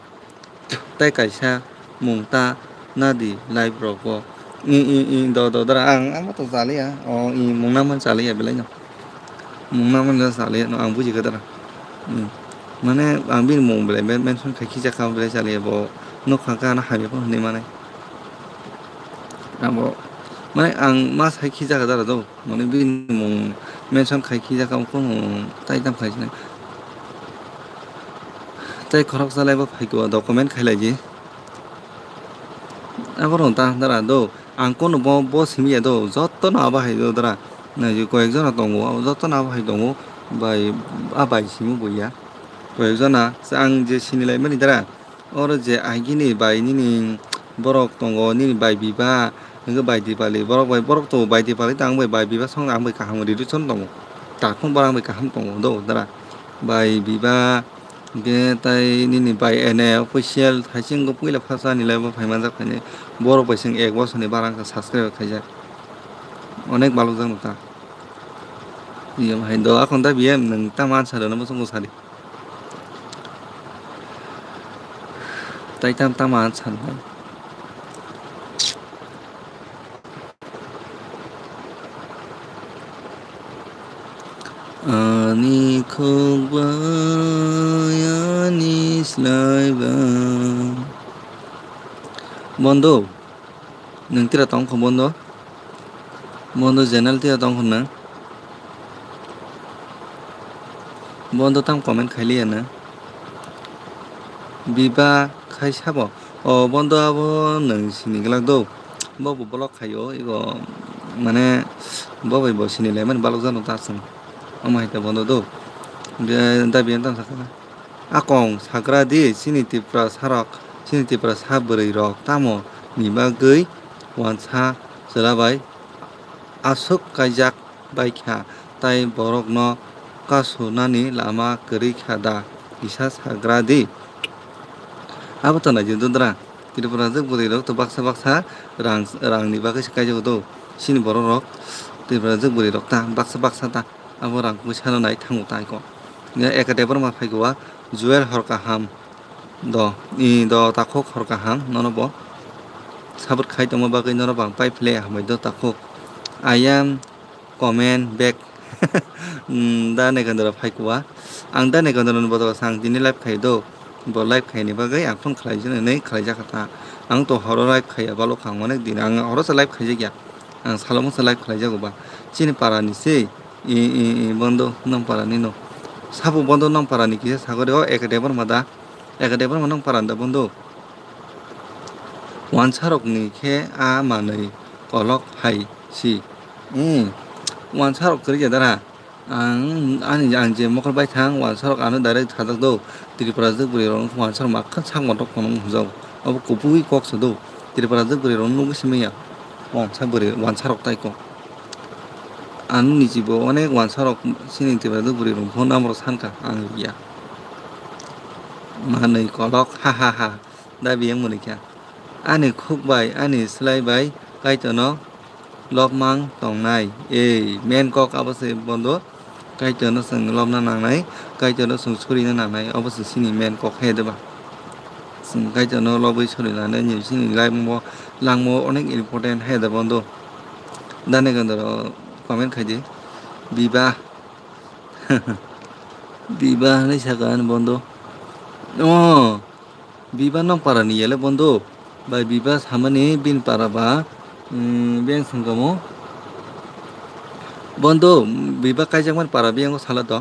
tei kaisa mung ta nadi live rogo. I, i, i, do, do, dara ang amo to chaliya. O, i, mung naman chaliya belai no. Mung naman no chaliya no, ang buji kha dara. Hmm. Mane ang bini mung belai men-, mention khai khijak kha belai chaliya bo. Nokha kha na hamya phano hinwi mane. Abo, mane ang ma sai khijak kha dara do. Mane bini mung mention khai khijak kha phano tai tam khai sinai. Tai khorok salai bo phai ko document khai lai di. Abo rong ta dara do. Ang kono bo, bo simi ya do. Joto no abo hai do dara. Na je koyek jona tongo. Joto no abo hai tongo. Bai, a bai simi bo ya. Koyek jona ang je sini lai mani dara. Oro je agini bai nini borok tongo, nini bai biba, hwnkhe bai Dipali, borok bai, borok tongo bai Dipali, tei ang bai, bai biba song ang bai kaham relation tongo. Takhum borok ang bai kaham tongo do, dara. Bai biba, hwnkhe tai nini bai ene official, hai se wngkha puila first ani live o phai manjak phainai. Borok bai se wng ek bosor ni bara wngkha subscribe khaijak. Onek balok jak nokha. Iyam hai do, akhon da biyem nwng tamo answer rwna muchungo sadi. Tai tam tama sanai. Ani khuk bai ani slai bai. Bondo. Nwng tira tong kho bondo? Bondo channel tira tong kho nwng? Bondo tam comment khailiya nwng? Biba khai sabo? O bondo abo nwng sini glak do. Bo bo vlog khaio, ego mane bo bai bo sini laimani balok jano ta chwng. Omo hai ta bondo do. Be da biyan tam sakha. Akong sagra di, chini Tiprasa rok, chini Tiprasa bwrwi rok tamo ni bagwi wansa chwla bai aswk kaijak bai kha, tai borokno kasunani lama kwrwi kha da, kisa sagra di. Abo to nai di dudra, Tiprasa bwrwi rok to baksa baksa rang, rang ni bagwi se kaijago do, chini borok rok Tiprasa bwrwi rok ta baksa baksa ta. Abo rang bwsano nai thango tai kok. Eka Debbarma phai khe o Joel hor kaham. Do, i do takhuk hor kaham nono bo. Sabot khai tongma bagwi nono bang pai phle hambai do takhuk. I am comment back. Mm, da Nagendra phai khe o. Ang da Nagendra ni bodol sang tini live khai do. Bo live khaini bagwi ang phone khlai jani nei khlai jakha ta. Ang to horo live khaiya balok ang onek din ang horo sa live khaijak ya. Ang salo mungsa live khlai jago ba. Chini para ni se. I, i, i, bondo nang para ni no. Sabo bondo nang para ni kisa sagori o Eka Debbarma da. Eka Debbarma nang para da bondo. Wansarok ni khe a manwi kolok hai si. I, wansarok kwrwi ya dara. Ang, ani, ang je mokol bai thang, wansarok ano direct sajak do. Tripura jwk bwrwi rok wansarok makhan sak motok kono hwnjao. Abo kubui kok sa do. Tripura jwk bwrwi rok nugwi simi ya. Wansa bwrwi, wansarok tai kok. Ano niji bo onek wansarok chini Tripura jwk bwrwi rok phone number sankha ang ya. Manwi kolok, ha, ha, ha. Da biyang mwnwi kha. Ani khuk bai, ani slai bai Kaitorno lobmang tongnai. Ei, main kok abo se bondo. Kaitorno chwng lobna nangnai, Kaitorno chwng surina nangnai. Abo se chini main kok hai da ba. Chwng Kaitorno lobwi surinani chini life mo langmo onek important hai da bondo. Da Nagendra comment khai di. Biba. Biba hinwi saka ani bondo. Oh. Biba nang para ni yale bondo. Bai Biba samani bin para ba, mm, beng sengkamo. Bondo, Biba kaijakmani para biyango sala to.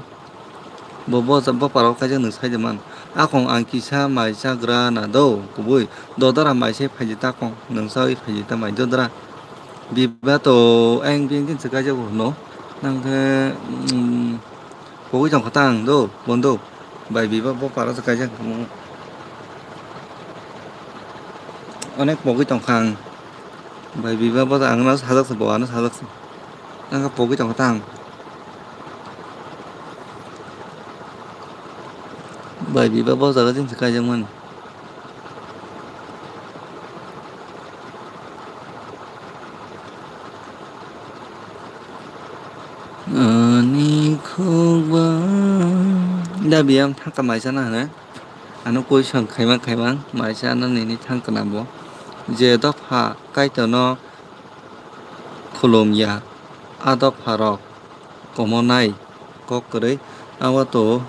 Bo, bo, bo para o kaijak nwng sai de man. Akong ang kisa mai chagra na do, kubui. Dodara mai se phaiji ta kong, nwng sawi phaiji ta mai dodara. Biba to ayang beng din se kaijago hwno. Nang khe, mm, Pogwi tongkha ta ang do, bondo. Bai Biba bo para se kaijak tongmo. Onek pogwi tongkha ang. Bai Biba bo ang no sajak se, bo ano sajak se. Ang pogwi tongkha ta ang. Bai Biba bo jaga din se kaijak mani. Ani khukba. Da biyang thangka maisa na hwnwi. Ano question khaima khaima maisa no nini thangka na bo. Je dopha Kaitorno khulum ya, a dopha rok komo nai kok kwrwi. Abo to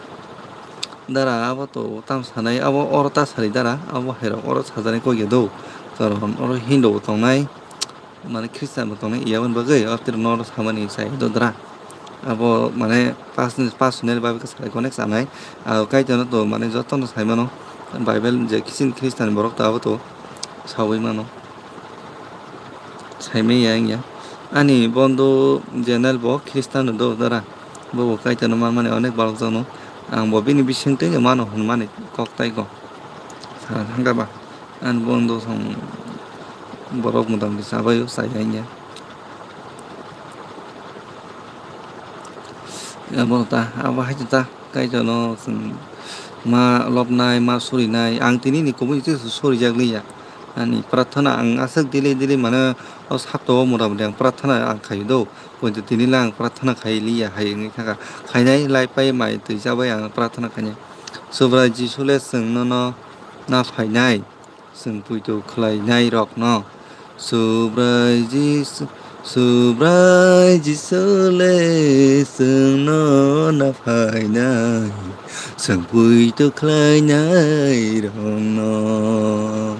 dara, abo to tam sanai, abo oro ta sari dara, abo hai rok oro sajani kok ya do. Karon oro Hindu bo tongnai. Mane Christian bo tongnai, yaboni bagwi o twi rokno oro samani chai do dra. Abo mane pas, pas sunil bagwi kwchai connect chanai. Abo Kaitorno to mane jotono sai mano. Bible je kisin Christian borok to abo to saui mano. Saimanya wngya. Ani bondo general bo Christian do dra. Bo bo Kaitorno manmani onek balok jano. Ang bo bini bisingtwi mano hwnmani kok tai kok. Sa thangka ba. Ani bondo song borok motamoti chabaio, chaya wngya. Abono ta, abo hai ta, Kaitorno chwng ma lobnai, ma surinai. Ang tini ni kubui twi surijak liya. Ani prarthana ang aswk daily, daily mane o sapta o motamoti ang prarthana ang khaio do. Poito tini le ang prarthana khai liya hai wngwi thangkha. Khainai lai pai mai twi chabai ang prarthana khainai. Subrai Jisu le chwng nono na phainai. Chwng poito khlainairokno Subrai Jisu, Subrai Jisu le chwngno na phainai, chwng poito khlainairokno.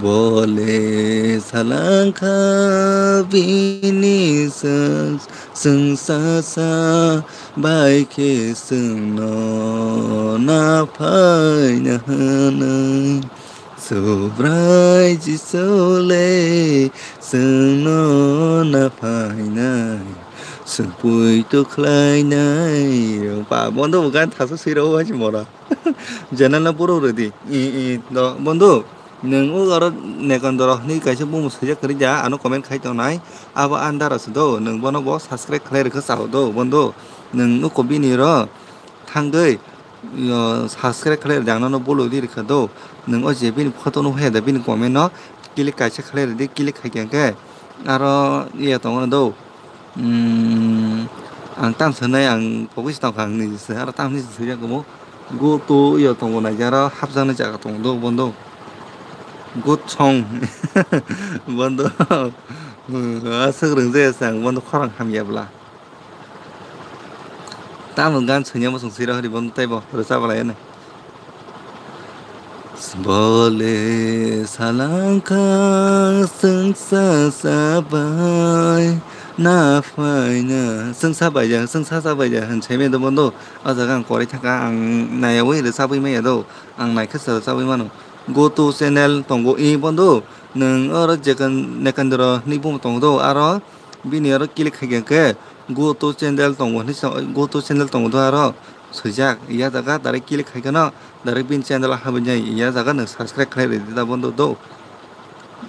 Bole salangkha bini seng, sengsa sa bai khe sengno na phaina hwnwi. Subrai Jisu le sengno na phainai, sengpui to khlainai. Ba, bondo bo gan thasa swi rw hai mora. Channel no puro rw di. I, i, do, bondo. Nwng o aro Nekandoro hwnwi kaisa bumo swijak kwrwi ja, ano comment khai tongnai. Abo andar ase do, nwng bono bo subscribe khlai rwkha sao do, bondo. Nwng nuko bini ro thangwi, yo, subscribe khlai rwdi, ang nono bolo di rwkha do. Nwng o je bini photo nukha da, bini comment no click kaisa khlai rwdi, click khai khe aro iya tongo do. Hmm, ang tam sanai, ang pogwi se tongkha, ang niji se, aro tam hinwi se swijak omo. Go to, iyo tongo, naijak aro hapjaknai jaga tongo do, bondo. Good song. Bondo. Hmm, aswk rwngjaya se ang, bondo khorang hamya bwla. Tamo gan swinya bwswng swi rohori, bondo teibo rwchapalaiyano. Bole salangkha sengsa sabai na phaina. Sengsa baija, sengsa sabaija hwn saimaya do bondo. O jaga ang kwrwi thangkha, ang naiyawi rwchabwi maya do. Ang naikhe se rwchabwi mano. Go to channel tongo i bondo. Nwng oro Jekon-, Nekandro hwnwi bumo tongo do. Aro bini oro click khaikha khe go to channel tongo hwnwi sa-, go to channel tongo do aro. Swijak, iya jaga direct click khai kheno, direct bini channel o habwi nai, iya jaga nwng subscribe khlai rwdi da bondo do.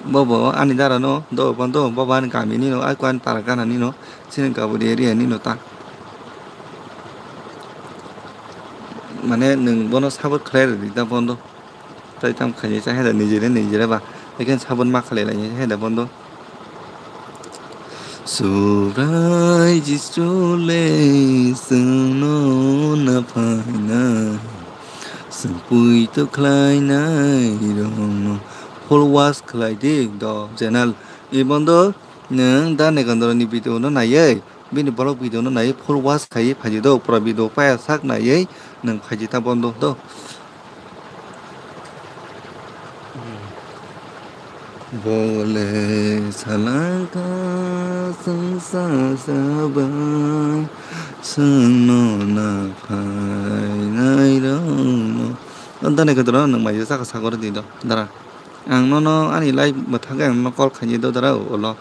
Bobo ani dara no do bondo, bobo ani kami ni no, ai ko ani para gana ni no, chini Gabodi area ni no ta. Mane nwng bono support khlai rwdi da bondo. Tai tam khainai chaheda nijere nijere ba. Haikhe sabon ma khalai lainai chaheda bondo. Subrai Jisu le chwngno na phainai, chwng pui to khlainai rokno follow watch khlai di do channel. I bondo nwng da Nekandro ni video no naiwi, bini vlog video no naiwi follow watch khaiwi phaidi do, pura video paya sak naiwi nwng phaidi ta bondo do. Bole salangkha sengsa sabai, chwngno na phainai rokno. O dane khe doro nwng mai saka sagor di do, dara. Ang nono ani live mwthangwi ang nono call khaini do, dara, ulo.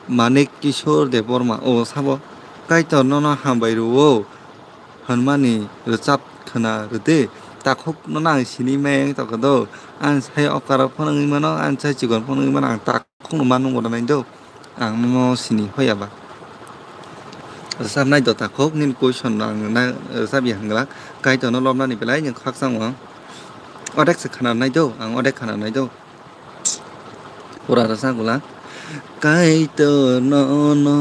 Manik Kishore Debbarma, o sabo, Kaitor nono hambai rwo. Hwnmani rwchap khwna rwdi. Takhukno ang sini maya wng tongkha do. Ang sai okra phano wngwi mano, ang sai chikon phano wngwi mano, ang takhukno ma nungo nai do. Ang nono sini hoya ba. Rwchap nai do takhuk, nini question no ang na rwchap ya hwngla. Kaitorno lobnani belai nwng khakchang o. Odek se khna nai do, ang odek khna nai do. Pura rwchapgwlak. Kaitor nono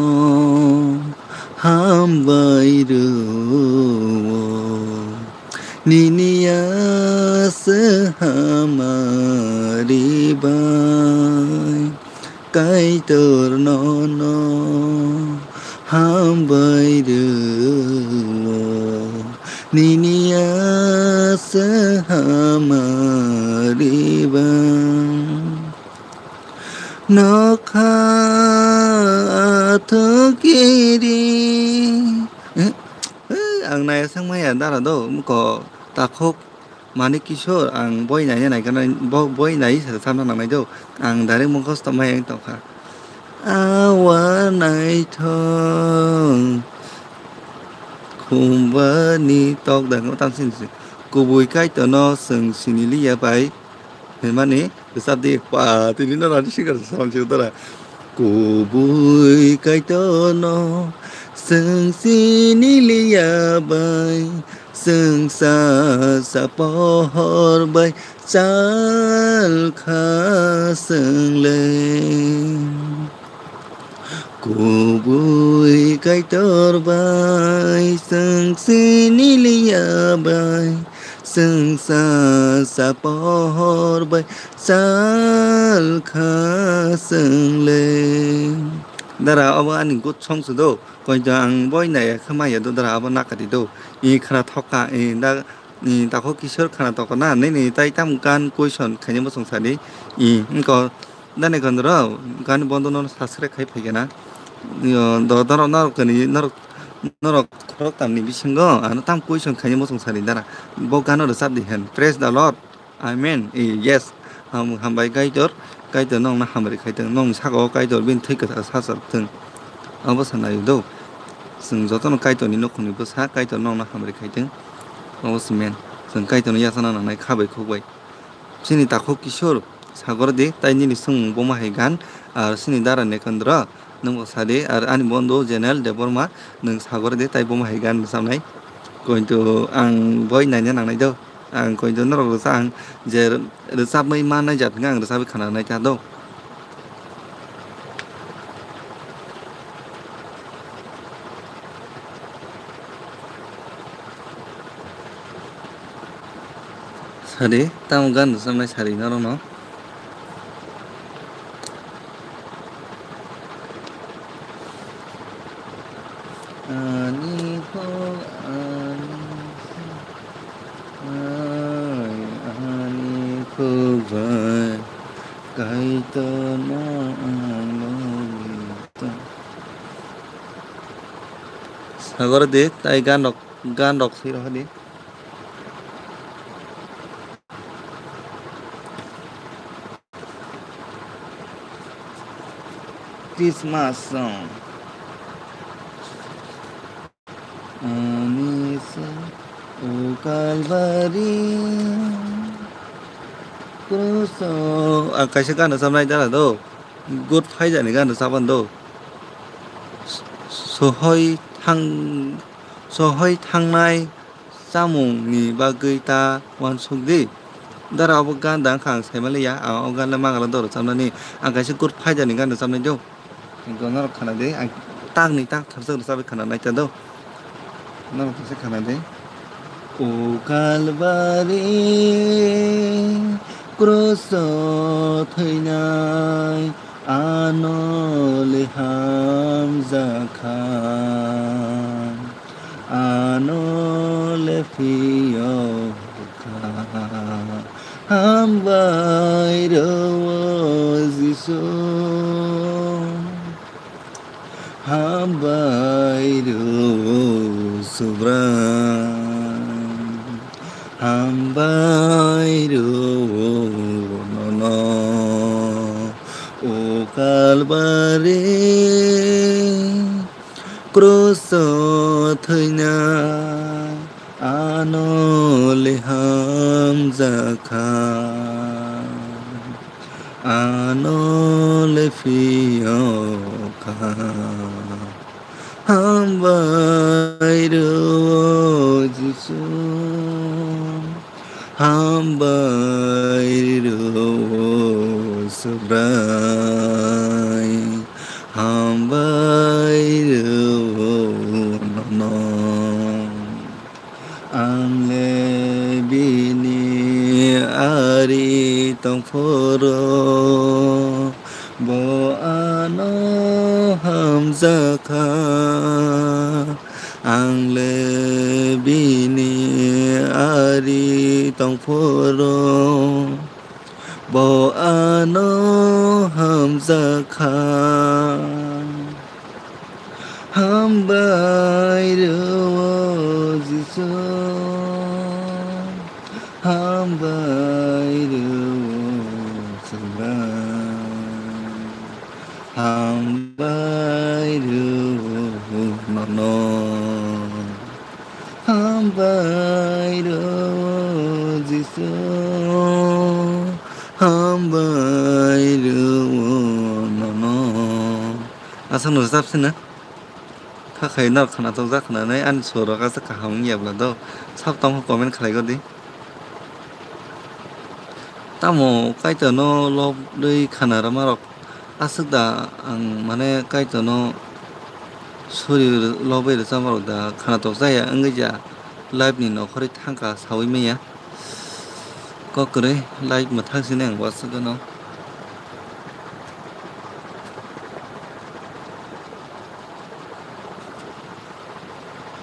hambai rwo, nini aswk hamari bai. Kaitor nono hambai rwo, nini aswk hamari bai. Nokha athukiri. Eh, eh, ang naiya sangmaya dara do, muko takhuk. Manik Kishore, ang boi naina naikha nai, bo-, boi nai sa samna nangnai do. Ang direct mukhosto mai ang tongkha. Awa naithok khumbani tok dang tam sin si. Kubui Kaitorno chwng siniliya bai hwnmani rwchap di pa tini no rani singer sam si utara. Kubui Kaitorno chwng siniliya bai. Chwng sa sa pohor bai chal kha chwng le. Kubui Kaitor bai chwng siniliya bai, chwng sa sa pohor bai chal kha chwng le. Dara, obo ani good song se do. Koito ang boi naiya khe maya do dara, abo nakati do. I khna thokha, i da Ni takhuk Kishore khana tokona, nini tai tam gan question khaini muchung sadi. I, wngkha, dani kondoro, gan bondo no subscribe khai phaikena. Yo, do, do, norok kani, norok, norok khorok tamni bisingo, ano tam question khaini muchung sadi dara. Bo gano rwchap di hen. Praise the Lord. Amen. I, yes. Ham-, hambai Kaitor. Kaitor nokno hamari khaitong. Nokni saka o Kaitor bini thwi kwthar sacha thung. Abo sanai do. Chwng jotono Kaitorni nukhungni bwsa, Kaitor nokno hamari khaitong. Abo se men. Chwng Kaitorno yachana nangnai kha bai khuk bai. Chini takhuk Kishore sagor di, tai nini swngmung boma hai gan, ar chini dara Nekandra, nwng bo sadi, ar ani bondo General Debbarma, nwng sagor di, tai boma hai gan rwchabnai. Kointo ang boi naina nangnai do. Ang kointo norok rwchap ang je rwchapmai mannai jat hwnkhe ang rwchapwi khana nai ta do. Sadi, tamo gan rwchapnai sari norokno. Ani khuk, ani khuk, ai, ani khuk bai, Kaitorno ang logi tong. Sagor di, tai gan rok, gan rok swi rohor di. Christmas song. Ani sa o Kalbari Kruso. Ang kaisa gana chamnai dara do. Good Friday ni gana chaban do. Sohoi thang, sohoi thangnai chamungni bagwi ta uansuk di. Dara obo gan da wngkha ang saimaliya, ang o gan le magala doro chamnani. Ang kaisa Good Friday ni gan da chamnai do. Ang norok khana di, ang takni tak tharsak rwchabwi khana naita do. Norok kaisa khana di. O Kalbari kruso thwinai ano le hamjakha. Ano le phiyokha, hambai rw-o Jisu, hambai rw-o Subrai, hambai rw-o nono, o Kalbari. Kruso thwina ano le hamjakha, ano le phiyokha, hambai rw-o Jisu. Hambai rw-o Subrai, hambai rw-o nono. Ang le bini ari tongphuru, bo ano hamjakha. Ang le bini ari tongphuru, bo ano hamjakha. Hambai rw-o Jisu, hambai rw-o Subrai. Hambai rw-o nono, hambai rw-o Jisu, hambai rw-o nono. Aswkno rwchap sina. Kha khai norok khwnathokjak khwnanai ani sor rok aswk kaham wngya bwla do. Sab tongkha comment khlai godi. Tamo Kaitorno lobwi khana rwma rok aswk da ang mane Kaitorno suri lobwi rwchapma rok da khwnathok jaya wngwi ja live ni nokhorwi thangkha sawi manya. Kok kwrwi live mwthang sini ang bo aswk no.